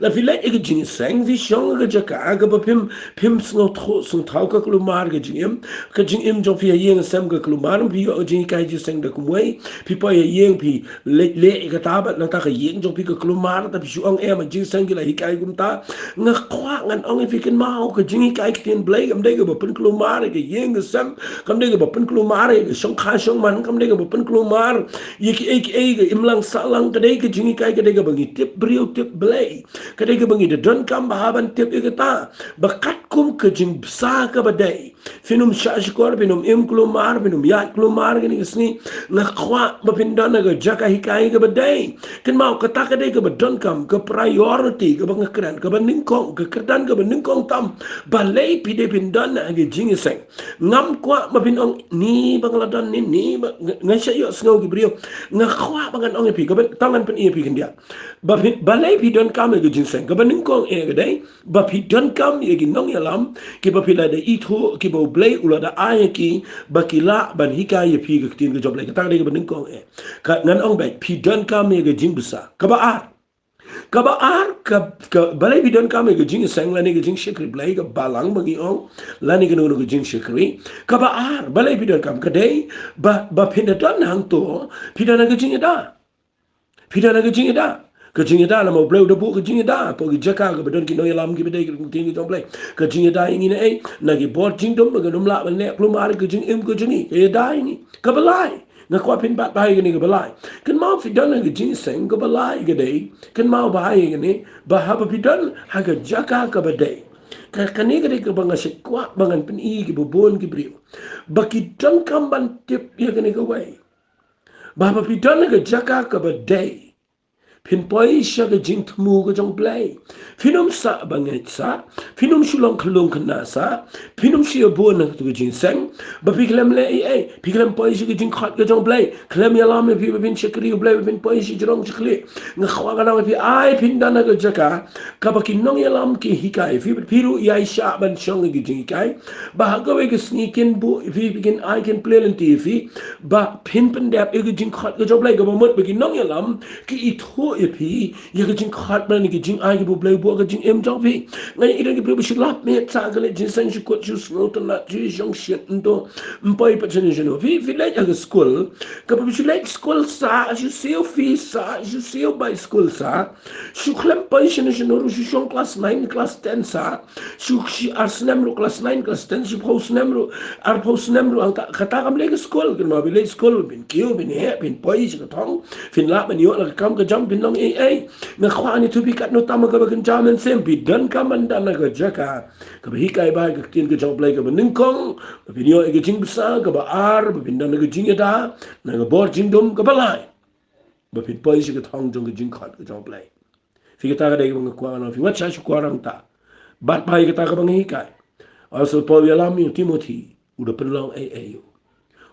Lada phi leit ïa ka jingïaseng, phi shong ha ka jaka kaba phim, phim sngewthuh, sngewthaw ka kulmar ka jingim. Ka jingim jong phi ha ïing ha sem ka kulmar, phi ïoh ka jinghikai jingïaseng da kumwei. Phi poi ha ïing, phi leh, leh ïa kata, bad nangta ka ïing jong phi ka kulmar, te phi shu ong, em, ha jingïaseng ki la hikai kumta. Nga kwah ngan ong ïa phi, kynmaw, ka jinghikai ktien Blei kam dei kaba pynkulmar ïa ka ïing ka sem, kam dei kaba pynkulmar ïa ka shongkha shongman, kam dei kaba pynkulmar ïa kiei kiei, ka imlang sahlang. Ka dei ka jinghikai, ka dei kaba ngi tip briew tip Blei. Ka dei kaba ngi da donkam bha ban tip ïa kata. Ba katkum ka jingbsa kaba dei, phin ym shah shkor, phin ym im kulmar, phin ym ïaid kulmar kane ka sngi. Nga kwah ba phin don ha ka jaka hikai kaba dei. Kynmaw, kata ka dei kaba donkam, ka priority kaba nga kren, kaba nyngkong, ka kyrdan kaba nyngkong tam. Balei phi dei phin don ha ka jingïaseng? Ngam kwah ba phin ong, ni ba nga la don ni, ni ba nga, nga shu ïohsngew ki briew. Nga kwah ba ngan ong ïa phi, kaba tang ngan pyni ïa phi khyndiat. Ba phi, balei phi donkam ha ka jingïaseng? Kaba nyngkong eh ka dei ba phi donkam ïa ki nongïalam kiba phi la da ithuh, kiba U Blei u la da ai ïa ki, ba ki lah ban hikai ïa phi ka ktien ka jong U Blei. Kata ka dei kaba nyngkong eh. Ka, ngan ong beit, phi donkam ïa ka jingbsa. Kaba ar. Kaba ar, ka, ka, balei phi donkam ïa ka jingïaseng lane ka jingshakri Blei, ka balang ba ngi ong, lane kano kano ka jingshakri. Kaba ar, balei phi donkam? Ka dei ba, ba phin da don hangto, phi don ha ka jingïada. Phi don ha ka jingïada. Ka jingïada, namar U Blei u da buh ka jingïada hapoh ka jaka kaba don ki nongïalam kiba dei ki ktien ka jong U Blei. Ka jingïada ïa ngi na ei? Na ki bor jingdum, ba ngin ym lah ban leh kulmar ïa ka jingim ka jong ngi. Ka ïada ïa ngi. Kaba lai, nga kwah phin bat bha ïa kane, kaba lai. Kynmaw, phi don ha ka jingïaseng, kaba lai ka dei, kynmaw bha ïa kane, ba haba phi don ha ka jaka kaba dei, ka, kane ka dei kaba nga shu kwah ba ngan pyni ïa kiba bun ki briew, ba ki donkam ban tip ïa kane kawei. Ba haba phi don ha ka jaka kaba dei, phin poi sha ka jingthmu ka jong U Blei. Phin ym sah bangeit sah, phin ym shu long khyllung khynnah sah, phin ym shu ïa bun ha kato ka jingïaseng. Ba phi khlem leh ei ei, phi khlem poi sha ka jingkhot ka jong U Blei. Khlem ïalam ïa phi ba phin shakri U Blei, ba phin poi sha jrong sha khlieh. Nga kwah ngan ong ïa phi, ai phin don ha ka jaka kaba ki nongïalam ki hikai ïa phi, bad phi ruh ïai shah ban shong ha ka jinghikai. Ba ha kawei ka sngi kin buh ïa phi, kin ai, kin plie lynti ïa phi, ba phin pyndep ïa ka jingkhot ka jong U Blei, kaba mut ba ki nongïalam ki ithuh ïa phi ïa ka jingkhot bad ïa ka jingai kaba U Blei u buh ha ka jingim jong phi. Nga ïohi don ki briew ba shu lap miet sah ha ka leit jingïaseng, shu kut, shu sngewtynnad, shu shong shit, nto ym poi pat shano shano. Phi, phi leit ha ka skul, kaba phi shu leit skul sah, shu siew fees sah, shu siew bai skul sah, shu khlem poi shano shano ruh, shu shong klas nine, klas ten sah, shu, shu ar snem ruh klas nine, klas ten, shiphew snem ruh, arphew snem ruh, hangta, kata kam leit ka skul. Kynmaw, phi leit skul, phin kiew, phin heh, phin poi sha ka thong, phin lah ban ïoh la ka kam ka jam, phin long ei ei. Nga kwah ngan ïathuh ïa phi katno tam kaba kynja mynsiem, phi donkam ban don ha ka jaka kaba hikai bha ïa ka ktien ka jong U Blei, kaba nyngkong, ba phin ïoh ïa ka jingbsa, kaba ar, ba phin don ha ka jingïada na ka bor jingdum, kaba lai, ba phin poi sha ka thong jong ka jingkhot ka jong U Blei. Phi, kata ka dei kaba nga kwah ngan ong ïa phi, wat sha shu kwah rang ta. Bat bha ïa kata kaba nga hikai. U Apostol Paul u ïalam ïa u Timothi, u da pynlong ei ei ïa u.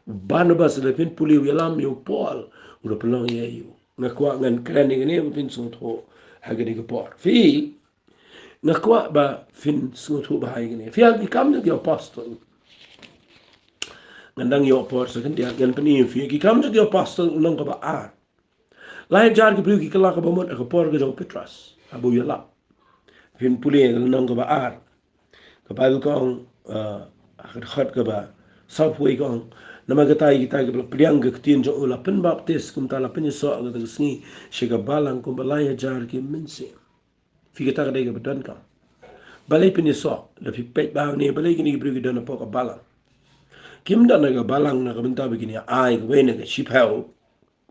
U Barnabas, lada phin pule, u ïalam ïa u Paul, u da pynlong ei ei ïa u. Nga kwah ngan kren ïa kane ba phin sngewthuh ha kane ka por. Phi, nga kwah ba phin sngewthuh bha ïa kane. Phi, ha Ki Kam jong ki Apostol, ngan dang ïoh por sa khyndiat, ngan pyni ïa phi, Ki Kam jong ki Apostol, lynnong kaba ar. Lai hajar ki briew ki kylla kaba mut ha ka por ka jong u Petros, haba u ïalap. Phin pule ha ka lynnong kaba ar, ka Baibl ka ong, eh, ha ka dkhot kaba sawphew wei ka ong, namar kata ïa kita kiba la pdiang ka ktien jong u la pynbaptis, kumta la pynïasoh ha kata ka sngi sha ka balang kumba lai hajar ki mynsiem. Phi, kata ka dei kaba donkam. Balei pynïasoh? Lada phi peit bha hangne, balei kine ki briew ki don hapoh ka balang? Kim don ha ka balang na ka bynta ba kin ïa ai kawei na ka shiphew.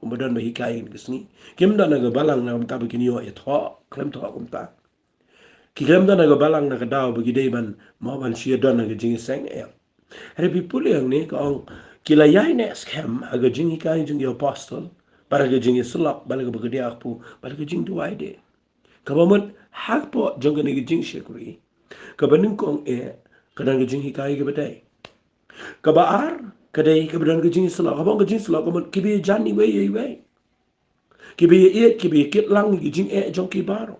Kumba don ba hikai kine ki sngi. Kim don ha ka balang na ka bynta ba kin ïoh ïa thoh, khlem thoh kumta. Ki khlem don ha ka balang na ka daw ba ki dei ban, mo ban shu ïa don ha ka jingïaseng, em. Hynrei phi pule hangne ka ong, ki la ïaineh skhem ha ka jinghikai jong ki apostol, bad ha ka jingïasyllok, bad ha kaba kdiah kpu, bad ha ka jingduwai de. Kaba mut hapoh jong kane ka jingshakri, kaba nyngkong eh, ka don ka jinghikai kaba dei. Kaba ar, ka dei kaba don ka jingïasyllok. Kaba ong ka jingïasyllok ka mut kiba ïajan iwei ïa iwei. Kiba ïaieit, kiba ïakit lang ïa ki jingeh jong ki baroh.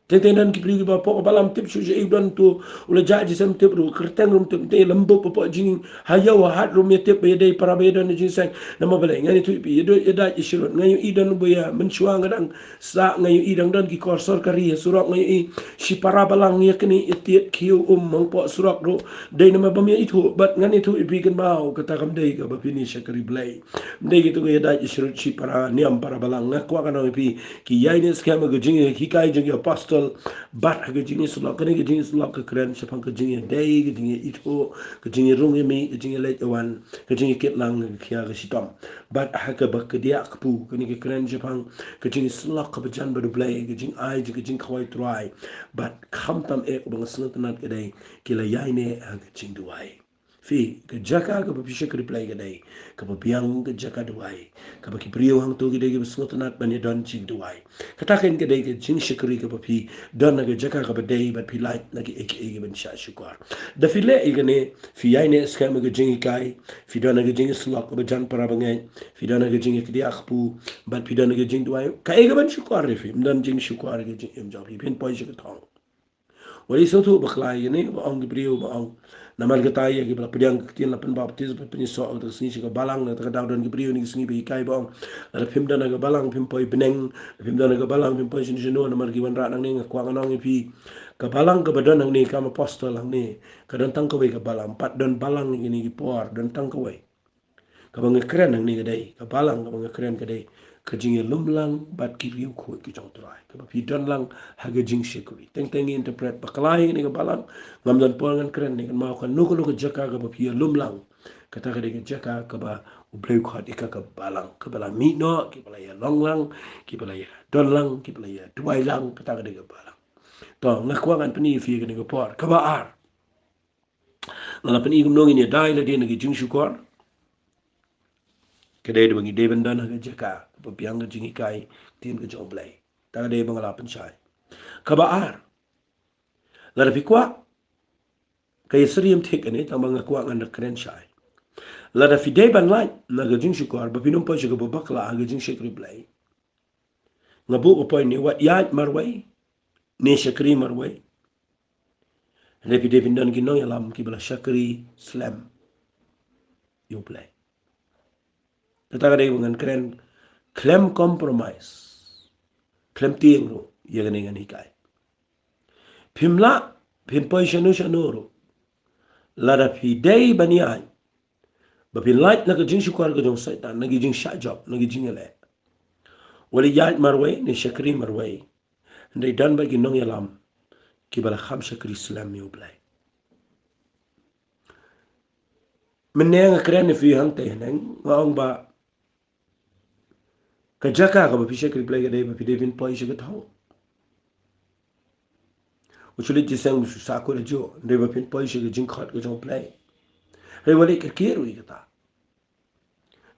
Teng teng don ki briew kiba hapoh ka balang, ym tip shuh shaei u don, uto u la jah jingïaseng, ym tip ruh, kyrteng ruh ym tip, te lem bup hapoh jingïing, ha ïew ha hat ruh ym ïatip ba ïadei para ba ïadon ha jingïaseng. Namar balei? Ngan ïathuh ïa phi, ïadei, ïadei sha ïing, nga ïohi don ba ïa mynshuwa nga dang sah, nga ïohi dang don ki kor sorkari ha surok, nga ïohi shipara balang ïa kane ïa tied khiew um hangpoh surok ruh. Dei namar bym ïaithuh, bad ngan ïathuh ïa phi kynmaw, kata kam dei kaba phin ïa shakri Blei. Ym dei kito ki ïadei sha rud shipara niam para balang. Nga kwah ngan ong ïa phi, ki ïaineh skhem ha ka jinghikai jong ki apostol, bad ha ka jingïasyllok. Kane ka jingïasyllok ka kren shaphang ka jingïadei, ka jingïaithuh, ka jingïarung ïamih, ka jingïaleit ïawan, ka jingïakit lang ka khia ka shitom. Bad ha kaba kdiah kpu, kane ka kren shaphang ka jingïasyllok kaba jan bad U Blei, ka jingai jong ka jingkhawai U Trai. Bad khamtam eh, kaba nga sngewtynnat ka dei, ki la ïaineh ha ka jingduwai. Phi, ka jaka kaba phi shakri Blei ka dei kaba biang, ka jaka duwai, kaba ki briew hangto ki dei kiba sngewtynnat ban ïadon jingduwai. Kata kein ka dei ka jingshakri kaba phi don ha ka jaka kaba dei, bad phi lait na kiei kiei ban shah shukor. Da phi leh ïa kane, phi ïaineh skhem ha ka jinghikai, phi don ha ka jingïasyllok kaba jan para bangeit, phi don ha ka jingïakdiah kpu, bad phi don ha ka jingduwai, kaei kaban shukor ïa phi? Ym don jingshukor ha ka jingim jong phi, phin poi sha ka thong. Wat ïa sngewthuh bakla ïa kane ba ong ki briew ba ong. Namar kata ïa kiba la pdiang ka ktien, la pynbaptis, la pynïasoh ha kata ka sngi sha ka balang, kata ka daw don ki briew ha kine ki sngi ba hikai ba ong, lada phim don ha ka balang phim poi bneng, lada phim don ha ka balang phim poi shano shano. Namar ki wanrah nangne, nga kwah ngan ong ïa phi, ka balang kaba don hangne, kam apostol hangne, ka don tang kawei ka balang, pat don balang ha kine ki por, don tang kawei. Kaba nga kren hangne ka dei, ka balang kaba nga kren ka dei ka jingïalum lang bad ki riewkhuid ki jong U Trai, kaba phi don lang ha ka jingshakri. Teng teng ngi interpret bakla ïa kane ka balang, ngam don por ngan kren ne kynmaw, kano kano ka jaka kaba phi ïalum lang, kata ka dei ka jaka kaba U Blei u khot ïa ka ka balang, kaba la mih noh, kiba la ïalong lang, kiba la ïadon lang, kiba la ïaduwai lang, kata ka dei ka balang. To, nga kwah ngan pyni ïa phi ha kane ka por. Kaba ar, nga la pyni kumno ngin ïada ïa lade na ka jingshukor. Ka dei da ba ngi dei ban don ha ka jaka kaba biang, ka jinghikai ktien ka jong U Blei. Kata ka dei ba nga la pynshai. Kaba ar, lada phi kwah, ka ïasyriem thik kane, tang ba nga kwah ngan da kren shai. Lada phi dei ban lait na ka jingshukor, ba phin ym poi sha kaba bakla ha ka jingshakri Blei, nga buh ka point ne, wat ïaid marwei ne shakri marwei. Hynrei phi dei phin don ki nongïalam kiba la shakri slem ïa U Blei. Kata ka dei ba ngan kren khlem compromise, khlem tieng ruh, ïa kane ngan hikai. Phim lah phin poi shano shano ruh, lada phi dei ban ïaid ba phin lait na ka jingshukor ka jong Soitan, na ka jingshah jop, na ka jingïaleh, wat ïaid marwei ne shakri marwei. Hynrei don bad ki nongïalam kiba la kham shakri slem ïa U Blei. Mynne nga kren ïa phi hangtei haneng, nga ong ba ka jaka kaba phi shakri Blei ka dei ba phi dei phin poi sha ka thong. U shu leit jingïaseng, u shu sah kut hajuh, hynrei ba phin poi sha ka jingkhot ka jong U Blei. Hynrei wat leit kyrkieh ruh ïa kata.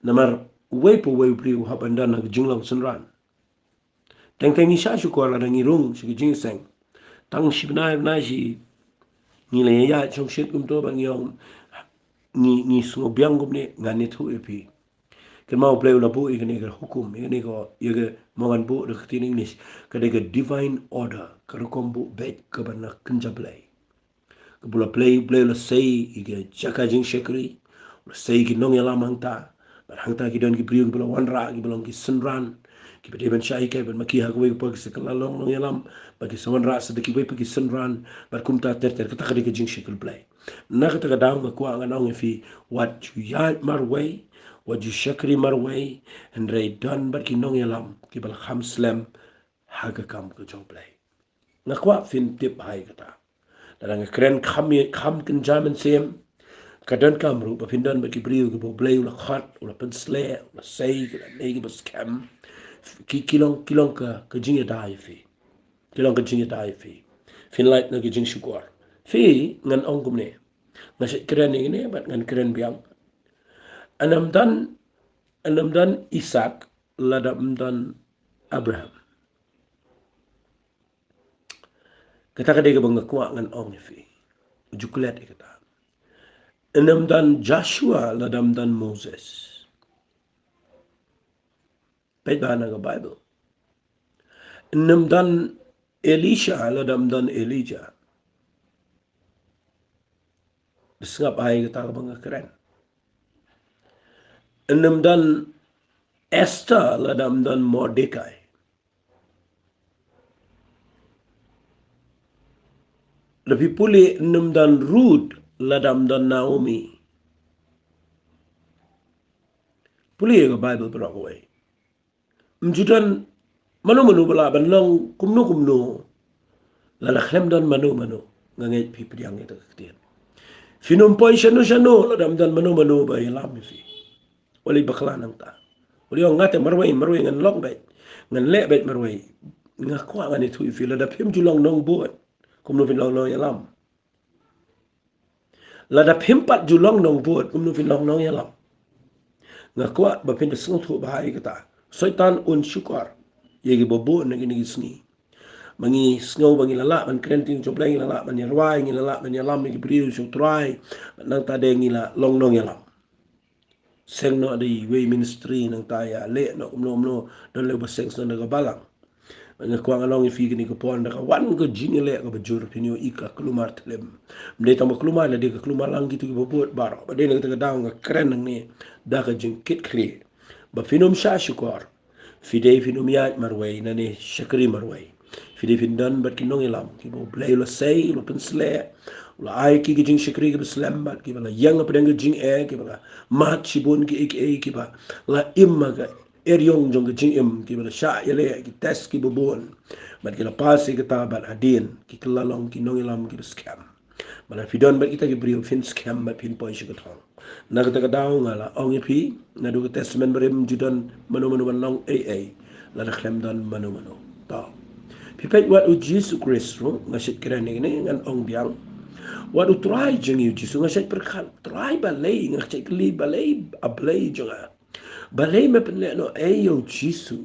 Namar uwei pa uwei u briew u hap ban don ha ka jinglong synran. Teng teng ngi shah shukor lada ngi rung sha ka jingïaseng, tang shi bnai, bnai shi, ngi la ïaid shongshit kumto, ba ngi ong, ngi, ngi sngewbiang kumne, ngan ïathuh ïa phi. Kynmaw, U Blei u la buh ïa kane ka hukum, ïa kane ka, ïa ka, mo ngan buh da ka ktien English, ka dei ka divine order, ka rukom buh beit kaba na kynja Blei. Kaba la Blei, Blei u la sei ïa ka jaka jingshakri, u la sei ïa ki nongïalam hangta. Bad hangta ki don ki briew kiba la wanrah, kiba long ki synran, kiba dei ban shah hikai, bad ma ki ha kawei ka por ki sa kylla long nongïalam, bad ki sa wanrah sa da kiwei pat ki synran, bad kumta ter ter. Kata ka dei ka jingshakri Blei. Na kata ka daw nga kwah ngan ong ïa phi, wat ju ïaid marwei, wat ju shakri marwei, hynrei don bad ki nongïalam kiba la kham slem ha ka kam ka jong U Blei. Nga kwah phin tip ha kata. Lada nga kren kham, kham kynja mynsiem, Ka donkam ruh ba phin don bad ki briew kiba U Blei u la khot, u la pynsleh, u la sei, ki la leh kiba skhem. Ki, ki long, ki long ka, ka jingïada ïa phi. Ki long ka jingïada ïa phi. Phin lait na ka jingshukor. Phi, ngan ong kumne. Nga shait kren ïa kine, bad ngan kren biang. Ynnym don, ynnym don Isak, lada ym don Abraham. Kata ka dei kaba nga kwah ngan ong ïa phi. Ju klet ïa kata. Ynnym don Joshua lada ym don Moses. Peit bha na ka Bible. Ynnym don Elisha lada ym don Elijah. Sngap bha ïa kata kaba nga kren. Ynnym don Esther lada ym don Mordecai. Lada phi pule, ynnym don Ruth lada ym don Naomi. Pule ïa ka Bible baroh kawei. Ym ju don mano mano ba lah ban long kumno kumno lada khlem don mano mano. Nga ngeit phi pdiang ïa kata ka ktien. Phin ym poi shano shano lada ym don mano mano ba ïalam ïa phi. Wat leit bakla nangta. Wat leit ong nga te marwei, marwei ngan long beit, ngan leh beit marwei. Nga kwah ngan ïathuh ïa phi, lada phim ju long nongbud, kumno phin long nongïalam? Lada phim pat ju long nongbud, kumno phin long nongïalam? Nga kwah ba phin da sngewthuh bha ïa kata. Soitan un shukor ïa kiba bun na kine ki sngi. Ba ngi sngew ba ngi la lah ban kren ktien jong U Blei, ngi la lah ban ïarwai, ngi la lah ban ïalam ïa ki briew sha U Trai, bad nangta de ngi la long nongïalam. Seng noh da iwei i ministry, nangta ïa leh noh kumno kumno, don leh ba seng shen da ka balang. Nga kwah ngan ong ïa phi kane ka por, da ka wan ka jingïaleh kaba jur, phin ïohi ka kulmar thlem. Ym dei tang ba kulmar, la dei ka kulmar lang kito kiba bud baroh. Bad dei na kata ka daw nga kren nangne da ka jingkitkhlieh ba phin ym shah shukor. Phi dei phin ym ïaid marwei, nangne shakri marwei. Phi dei phin don bad ki nongïalam kiba U Blei u la sei, u la pynsleh, u la ai ki, ki jingshakri kiba slem, bad kiba la ïeng hapdeng ka jingeh, kiba la mad shibun kiei kiei, kiba la im ha ka eriong jong ka jingim, kiba la shah ïaleh ki test kiba bun, bad ki la pass ïa kata, bad hadien ki kylla long ki nongïalam kiba skhem. Bad lada phi don bad kita ki briew, phin skhem bad phin poi sha ka thong. Na kata ka daw nga la ong ïa phi, naduh ka Testament Barim, ym ju don mano mano ban long ei ei lada khlem don mano mano. To, phi peit, wat U Jisu Khrist ruh, nga shait kren ïa kane, ngan ong biang. Wat U Trai jong ngi U Jisu, nga shait pyrkhat, Trai balei, nga shait kylli, balei, A Blei jong nga, balei me pynleh noh ei ïa U Jisu,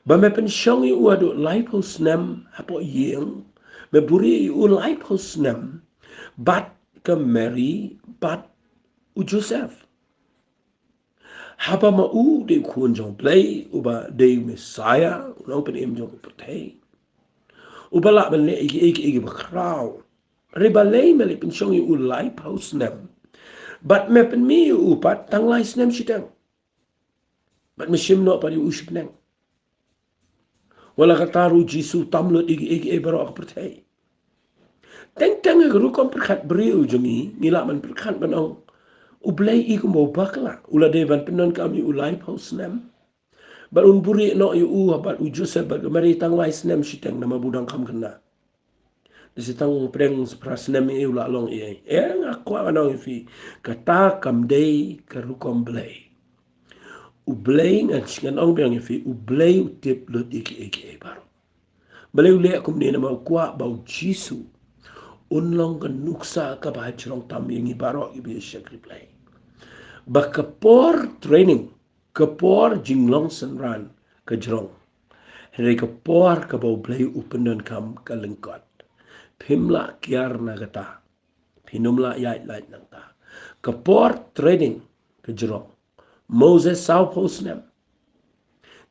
ba me pynshong ïa u haduh laiphew snem hapoh ïing, me buhrieh ïa u laiphew snem bad ka Mary bad u Joseph? Haba ma u dei u Khun jong U Blei, uba dei u Messiah, u nongpynim jong ka pyrthei, uba lah ban leh ïa kiei kiei kiba khraw, hynrei balei me leit pynshong ïa u laiphew snem, bad me pynmih ïa u pat tang lai snem shiteng, bad me shim noh pat ïa u sha bneng? Wat la katta ruh, U Jisu tam lut ïa kiei kiei baroh ha ka pyrthei. Teng teng ha ka rukom pyrkhat briew jong ngi, ngi lah ban pyrkhat ban ong, U Blei i kumba u bakla, u la dei ban pyndonkam ïa u laiphew snem, bad un buhrieh noh ïa u bad u Joseph bad ka Mary tang lai snem shiteng, namar ba u dang kham khynnah. Da shi tang pdeng shi phra snem ïa u la long ei ei. Eh, nga kwah ngan ong ïa phi, kata kam dei ka rukom Blei. U Blei, ngan, ngan ong biang ïa phi, U Blei u tip lut ïa kiei kiei baroh. Balei u leh kumne? Namar u kwah ba U Jisu un long ka nuksa kaba hajrong tam ïa ngi baroh kiba ïa shakri Blei. Ba ka por training, ka por jinglong synran ka jrong, hynrei ka por kaba U Blei u pyndonkam ka lyngkot. Phim lah kiar na kata, phin ym lah ïaid lait nangta. Ka por training ka jrong. Moses sawphew snem.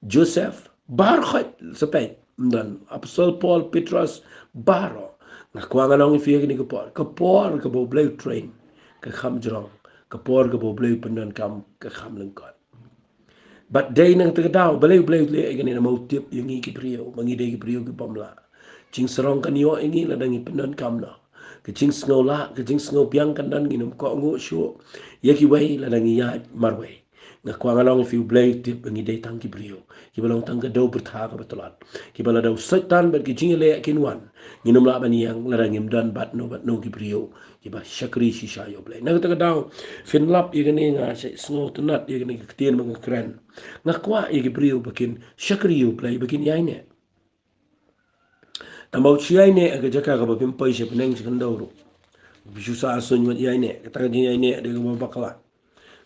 Joseph, baroh khoit, sa peit, ym don, Apostol Paul, Petros, baroh. Nga kwah ngan ong ïa phi ha kane ka por, ka por kaba U Blei u train ka kham jrong, ka por kaba U Blei u pyndonkam ka kham lyngkot. Bad dei na kata ka daw, balei U Blei u leh ïa kane? Namar u tip ïa ngi ki briew ba ngi dei ki briew ki bym lah. Jingsarong kan ïoh ïa ngi lada ngi pyndonkam noh. Ka jingsngewlah, ka jingsngewbiang kan don, ngin ym kohnguh shuh ïa kiwei lada ngi ïaid marwei. Nga kwah ngan ong ïa phi, U Blei u tip ba ngi dei tang ki briew kiba long tang ka dew byrtha kaba tlot, kiba lada u Soitan bad ki jingïaleh kin wan, ngin ym lah ban ïeng lada ngim don bad no bad no ki briew kiba shakri shisha ïa U Blei. Na kata ka daw, phin lap ïa kane, nga sngewtynnat ïa kane ka ktien ba nga kren. Nga kwah ïa ki briew ba kin shakri ïa U Blei, ba kin ïaineh. Tang ba wat shu ïaineh ha ka jaka kaba phim poi sha bneng sha khyndew ruh. Phi shu sah suiñ wat ïaineh, kata ka jingïaineh dei kaba bakla.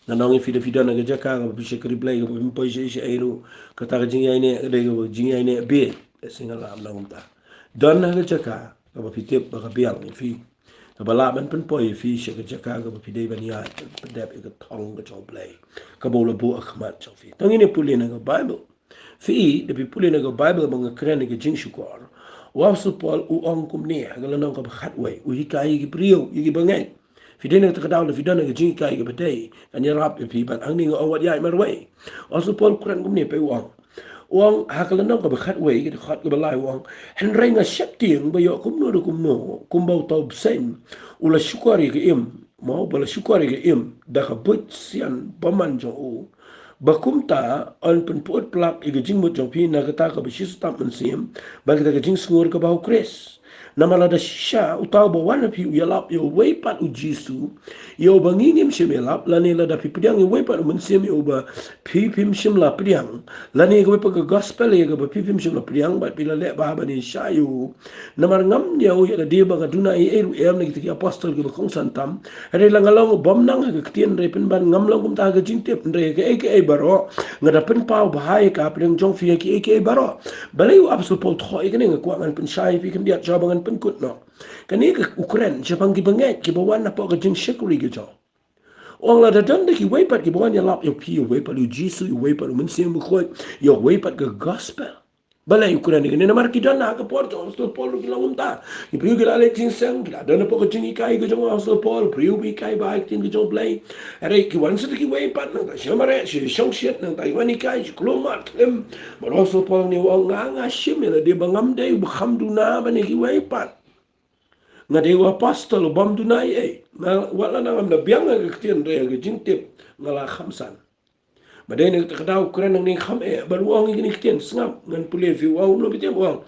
Ngan ong ïa phi, da phi don ha ka jaka kaba phi shakri Blei kaba phim poi sha ei sha ei ruh, kata ka jingïaineh ka dei kaba jingïaineh bieit. Te sngewlah ban ong kumta. Don ha ka jaka kaba phi tip ba ka biang ïa phi, kaba lah ban pynpoi ïa phi sha ka jaka kaba phi dei ban ïaid ban pyndep ïa ka thong ka jong U Blei kaba u la buh ha khmat jong phi. Tang ngin ïa pule na ka Baibl. Phi, da phi pule na ka Baibl ba nga kren ïa ka jingshukor, u Apostol Paul u ong kumne ha ka lynnong kaba khatwei, u hikai ïa ki briew, ïa ki bangeit. Phi dei na kata ka daw, da phi don ha ka jinghikai kaba dei, ngan ïarap ïa phi ban, hangne nga ong wat ïaid marwei. U Apostol Paul u kren kumne, peit u ong. U ong ha ka lynnong kaba khatwei, ka dkhot kaba lai u ong: Hynrei nga sheptieng ba ïoh kumno da kumno, kumba uta u bseiñ u la shukor ïa ka im, mo, ba la shukor ïa ka im da ka buit sian bymman jong u, ba kumta yn pynput palat ïa ka jingmut jong phi na kata kaba shisutap mynsiem bad kata ka jingsngur kaba ha U Khrist. Namar lada shisha uta uba wan ha phi u ïalap ïa uwei pat u Jisu, ïa uba ngi ngim shym ïalap, lane lada phi pdiang ïa uwei pat u mynsiem ïa uba phi phim shym la pdiang, lane ïa kawei pat ka gospel ïa kaba phi phim shym la pdiang bad phi la leh bha ban ïaishah ïa u, namar ngam ñiew ïa lade ba nga duna ei ei ruh em na kita ki apostol kiba kongsan tam. Hynrei la nga long u bym nang ha ka ktien, hynrei pynban ngam long kumta ha ka jingtip, hynrei ha kaei kaei baroh nga da pynpaw bha ïa ka hapdeng jong phi ha kiei kiei baroh. Balei u Apostol Paul u thoh ïa kane? Nga kwah ngan pynshai ïa phi khyndiat shuwa ba ngan pynkut noh. Kane ka u kren shaphang ki bangeit kiba wan hapoh ka jingshakri ka jong u. U ong lada don da kiwei pat kiba wan ïalap ïa phi, ïa uwei pat u Jisu, ïa uwei pat u Mynsiem Bakhuid, ïa uwei pat ka gospel. Balei u kren ïa kane? Namar ki don ha ka por jong u Apostol Paul ruh ki long kumta. Ki briew ki la leh jingseng, ki la don hapoh ka jinghikai ka jong u Apostol Paul, briew ba hikai bha ïa ka ktien ka jong U Blei. Hynrei ki wan sa da kiwei pat, nangta shu mareh, shu shongshit, nangta ki wan hikai, shu kulmar khlem. Bad u Apostol Paul u ong, nga, nga shim ïa lade ba ngam dei uba kham duna ban ïa kiwei pat. Nga dei u apostol u bym duna ei ei. Nga, wat la ngam da biang ha ka ktien, hynrei ha ka jingtip nga la kham san. Ba dei na kata ka daw u kren nangne kham eh, bad u ong ïa kine ki ktien, sngap, ngan pule ïa phi, u ong, u ong,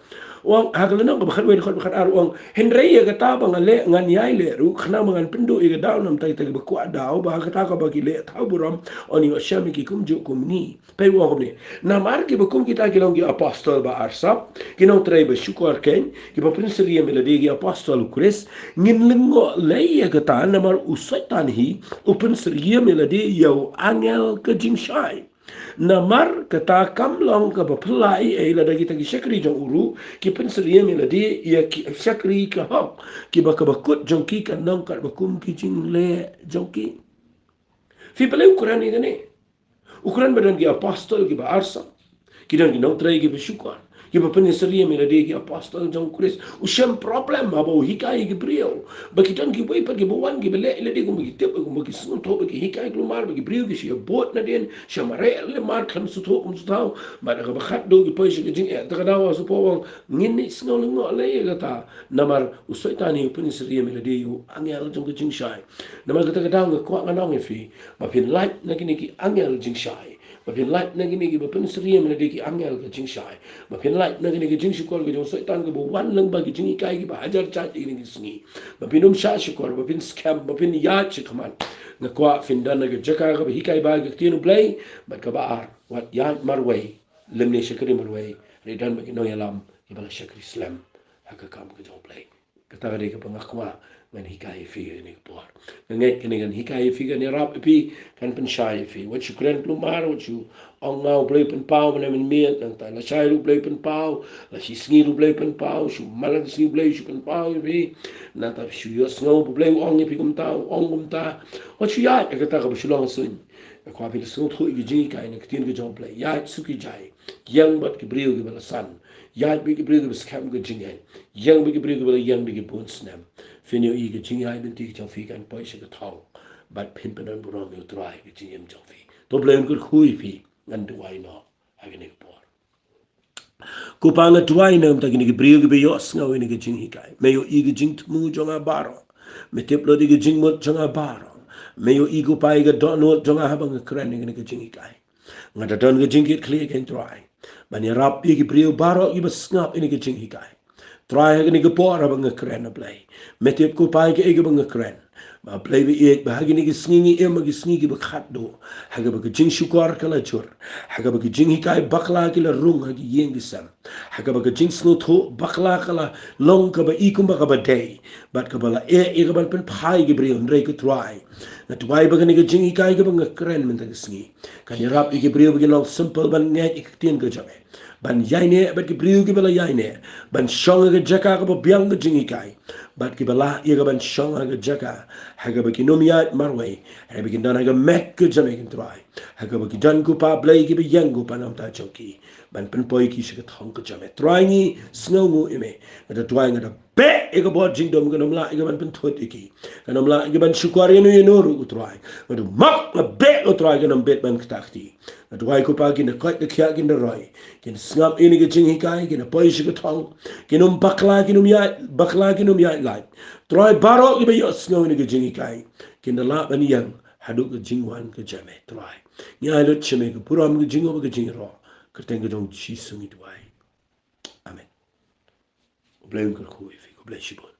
u ong ha ka lynnong kaba khatwei, dkhot ba khatar u ong: Hynrei ïa kata ba nga leh, ngan ïai leh ruh, khnang ba ngan pynduh ïa ka daw na bynta kita kiba kwah daw, ba ha kata kaba ki leh thaw burom yn ïoh shem ïa ki kumjuh kum ngi. Peit u ong kumne: Namar kiba kum kita ki long ki apostol ba arsap, ki nongtrei ba shukor keiñ, kiba pynsyriem ïa lade ki apostol u Khrist, ngin lyngngoh lei ïa kata, namar u Soitan hi u pynsyriem ïa lade ïa u angel ka jingshai. Namar kata kam long kaba phylla ei ei lada kita ki shakri jong u ruh ki pynsyriem ïa lade ïa ki shakri ka hok, kiba kaba kut jong ki kan long katba kum ki jingleh jong ki. Phi, balei u kren ïa kane? U kren ba don ki apostol kiba arsap, ki don ki nongtrei kiba shukor, kiba pynsyriem ïa lade ki apostol jong u Khrist. U shem problem haba u hikai ïa ki briew ba ki don kiwei pat kiba wan kiba leh ïa lade kumba ki tip, kumba ki sngewthuh, ba ki hikai kulmar, ba ki briew ki shu ïabud nadien, shu mareh lem mar, khlem sngewthuh, khlem sngewthuh. Bad ha kaba khatduh ki poi sha ka jingeh. Te ka daw u Apostol Paul u ong, ngin ïa sngew lyngngoh lei ïa kata, namar u Soitan hi u pynsyriem ïa lade ïa u angel jong ka jingshai. Namar kata ka daw nga kwah ngan ong ïa phi, ba phin lait na kine ki angel jingshai, ba phin lait na kine kiba pynsyriem ïa lade ki angel ka jingshai, ba phin lait na kine ki jingshukor ka jong u Soitan kaba wan lyngba ki jinghikai kiba hajar jait ïa kine ki sngi, ba phin ym shah shukor, ba phin skhem, ba phin ïaid shakhmat. Nga kwah phin don ha ka jaka kaba hikai bha ka ktien U Blei. Bad kaba ar, wat ïaid marwei, lymne shakri marwei, hynrei don bad ki nongïalam kiba la shakri slem ha ka kam ka jong U Blei. Kata ka dei kaba nga kwah ngan hikai ïa phi ha kane ka por. Nga ngeit kane kan hikai ïa phi, kan ïarap ïa phi, kan pynshai ïa phi. Wat shu kren kulmar, wat shu ong nga U Blei u pynpaw mynne mynmiet, nangta lashai ruh U Blei u pynpaw, la shisngi ruh U Blei u pynpaw, shu man la ka sngi U Blei u shu pynpaw ïa phi. Nangta shu ïohsngew ba U Blei u ong ïa phi kumta, u ong kumta. Wat shu ïaid ha kata kaba shu long ha suiñ. Nga kwah phi la sngewthuh ïa ka jinghikai na ka ktien ka jong U Blei. Ïaid suki jai. Ïeng bad ki briew kiba la san. Ïaid bad ki briew kiba skhem ka jingngeit. Ïeng bad ki briew kiba la ïeng da ki bun snem. Phin ïohi ka jingïaid lynti ka jong phi kan poi sha ka thong. Bad phin pyndonburom ïa U Trai ha ka jingim jong phi. To U Blei un kyrkhu ïa phi. Ngan duwai noh ha kane ka por. Ko Pa, nga duwai na ka bynta kine ki briew kiba ïohsngew ïa kane ka jinghikai. Me ïohi ka jingthmu jong nga baroh. Me tip lut ïa ka jingmut jong nga baroh. Me ïohi ko Pa ïa ka dohnud jong nga haba nga kren ïa kane ka jinghikai. Nga da don ka jingkitkhlieh kein Trai, ban ïarap ïa ki briew baroh kiba sngap ïa kane ka jinghikai. Trai, ha kane ka por haba nga kren, A Blei, me tip ko Pa ïa kaei kaba nga kren. Ba Blei ba ïeit, ba ha kine ki sngi ngi im ha ki sngi kiba khatduh, ha kaba ka jingshukor ka la jur, ha kaba ka jinghikai bakla ki la rung ha ki ïing ki sem, ha kaba ka jingsngewthuh bakla ka la long kaba i kumba kaba dei, bad kaba la eh ïa ka ban pynphai ki briew. Hynrei ko Trai, nga duwai ba kane ka jinghikai kaba nga kren mynta ka sngi kan ïarap ïa ki briew ba kin long simple ban ngeit ïa ka ktien ka jong me, ban ïaineh bad ki briew kiba la ïaineh, ban shong ha ka jaka kaba biang ka jinghikai, bad kiba lah ïa ka ban shong ha ka jaka ha kaba kin ym ïaid marwei, ha kaba kin don ha ka met ka jong me ko Trai, ha kaba ki don ko Pa Blei kiba ïeng ko Pa namar jong ki, ban pynpoi ki sha ka thong ka jong me. Trai, ngi sngewnguh ïa me. Nga da duwai, nga da beh ïa ka bor jingdum, kan ym lah ïa ka ban pynthut ïa ki, kan ym lah ïa ka ban shukor ïa no ïa no ruh ko Trai. Nga da map, nga beh ko Trai, kan ym bit ban ktah kti. Nga duwai ko Pa, kin da koit ka khiah, kin da roi, kin sngap ïa kane ka jinghikai, kin da poi sha ka thong, kin ym bakla, kin ym ïaid bakla, kin ym ïaid lait. Trai, baroh kiba ïohsngew ïa kane ka jinghikai kin da lah ban ïeng haduh ka jingwan ka jong me Trai. Ngi ai lut sha me ka burom, ka jingngooh, ka jingïaroh. Kyrteng ka jong U Jisu ngi duwai. Amen. Khublei, kyrkhu ïa phi, khublei shibun.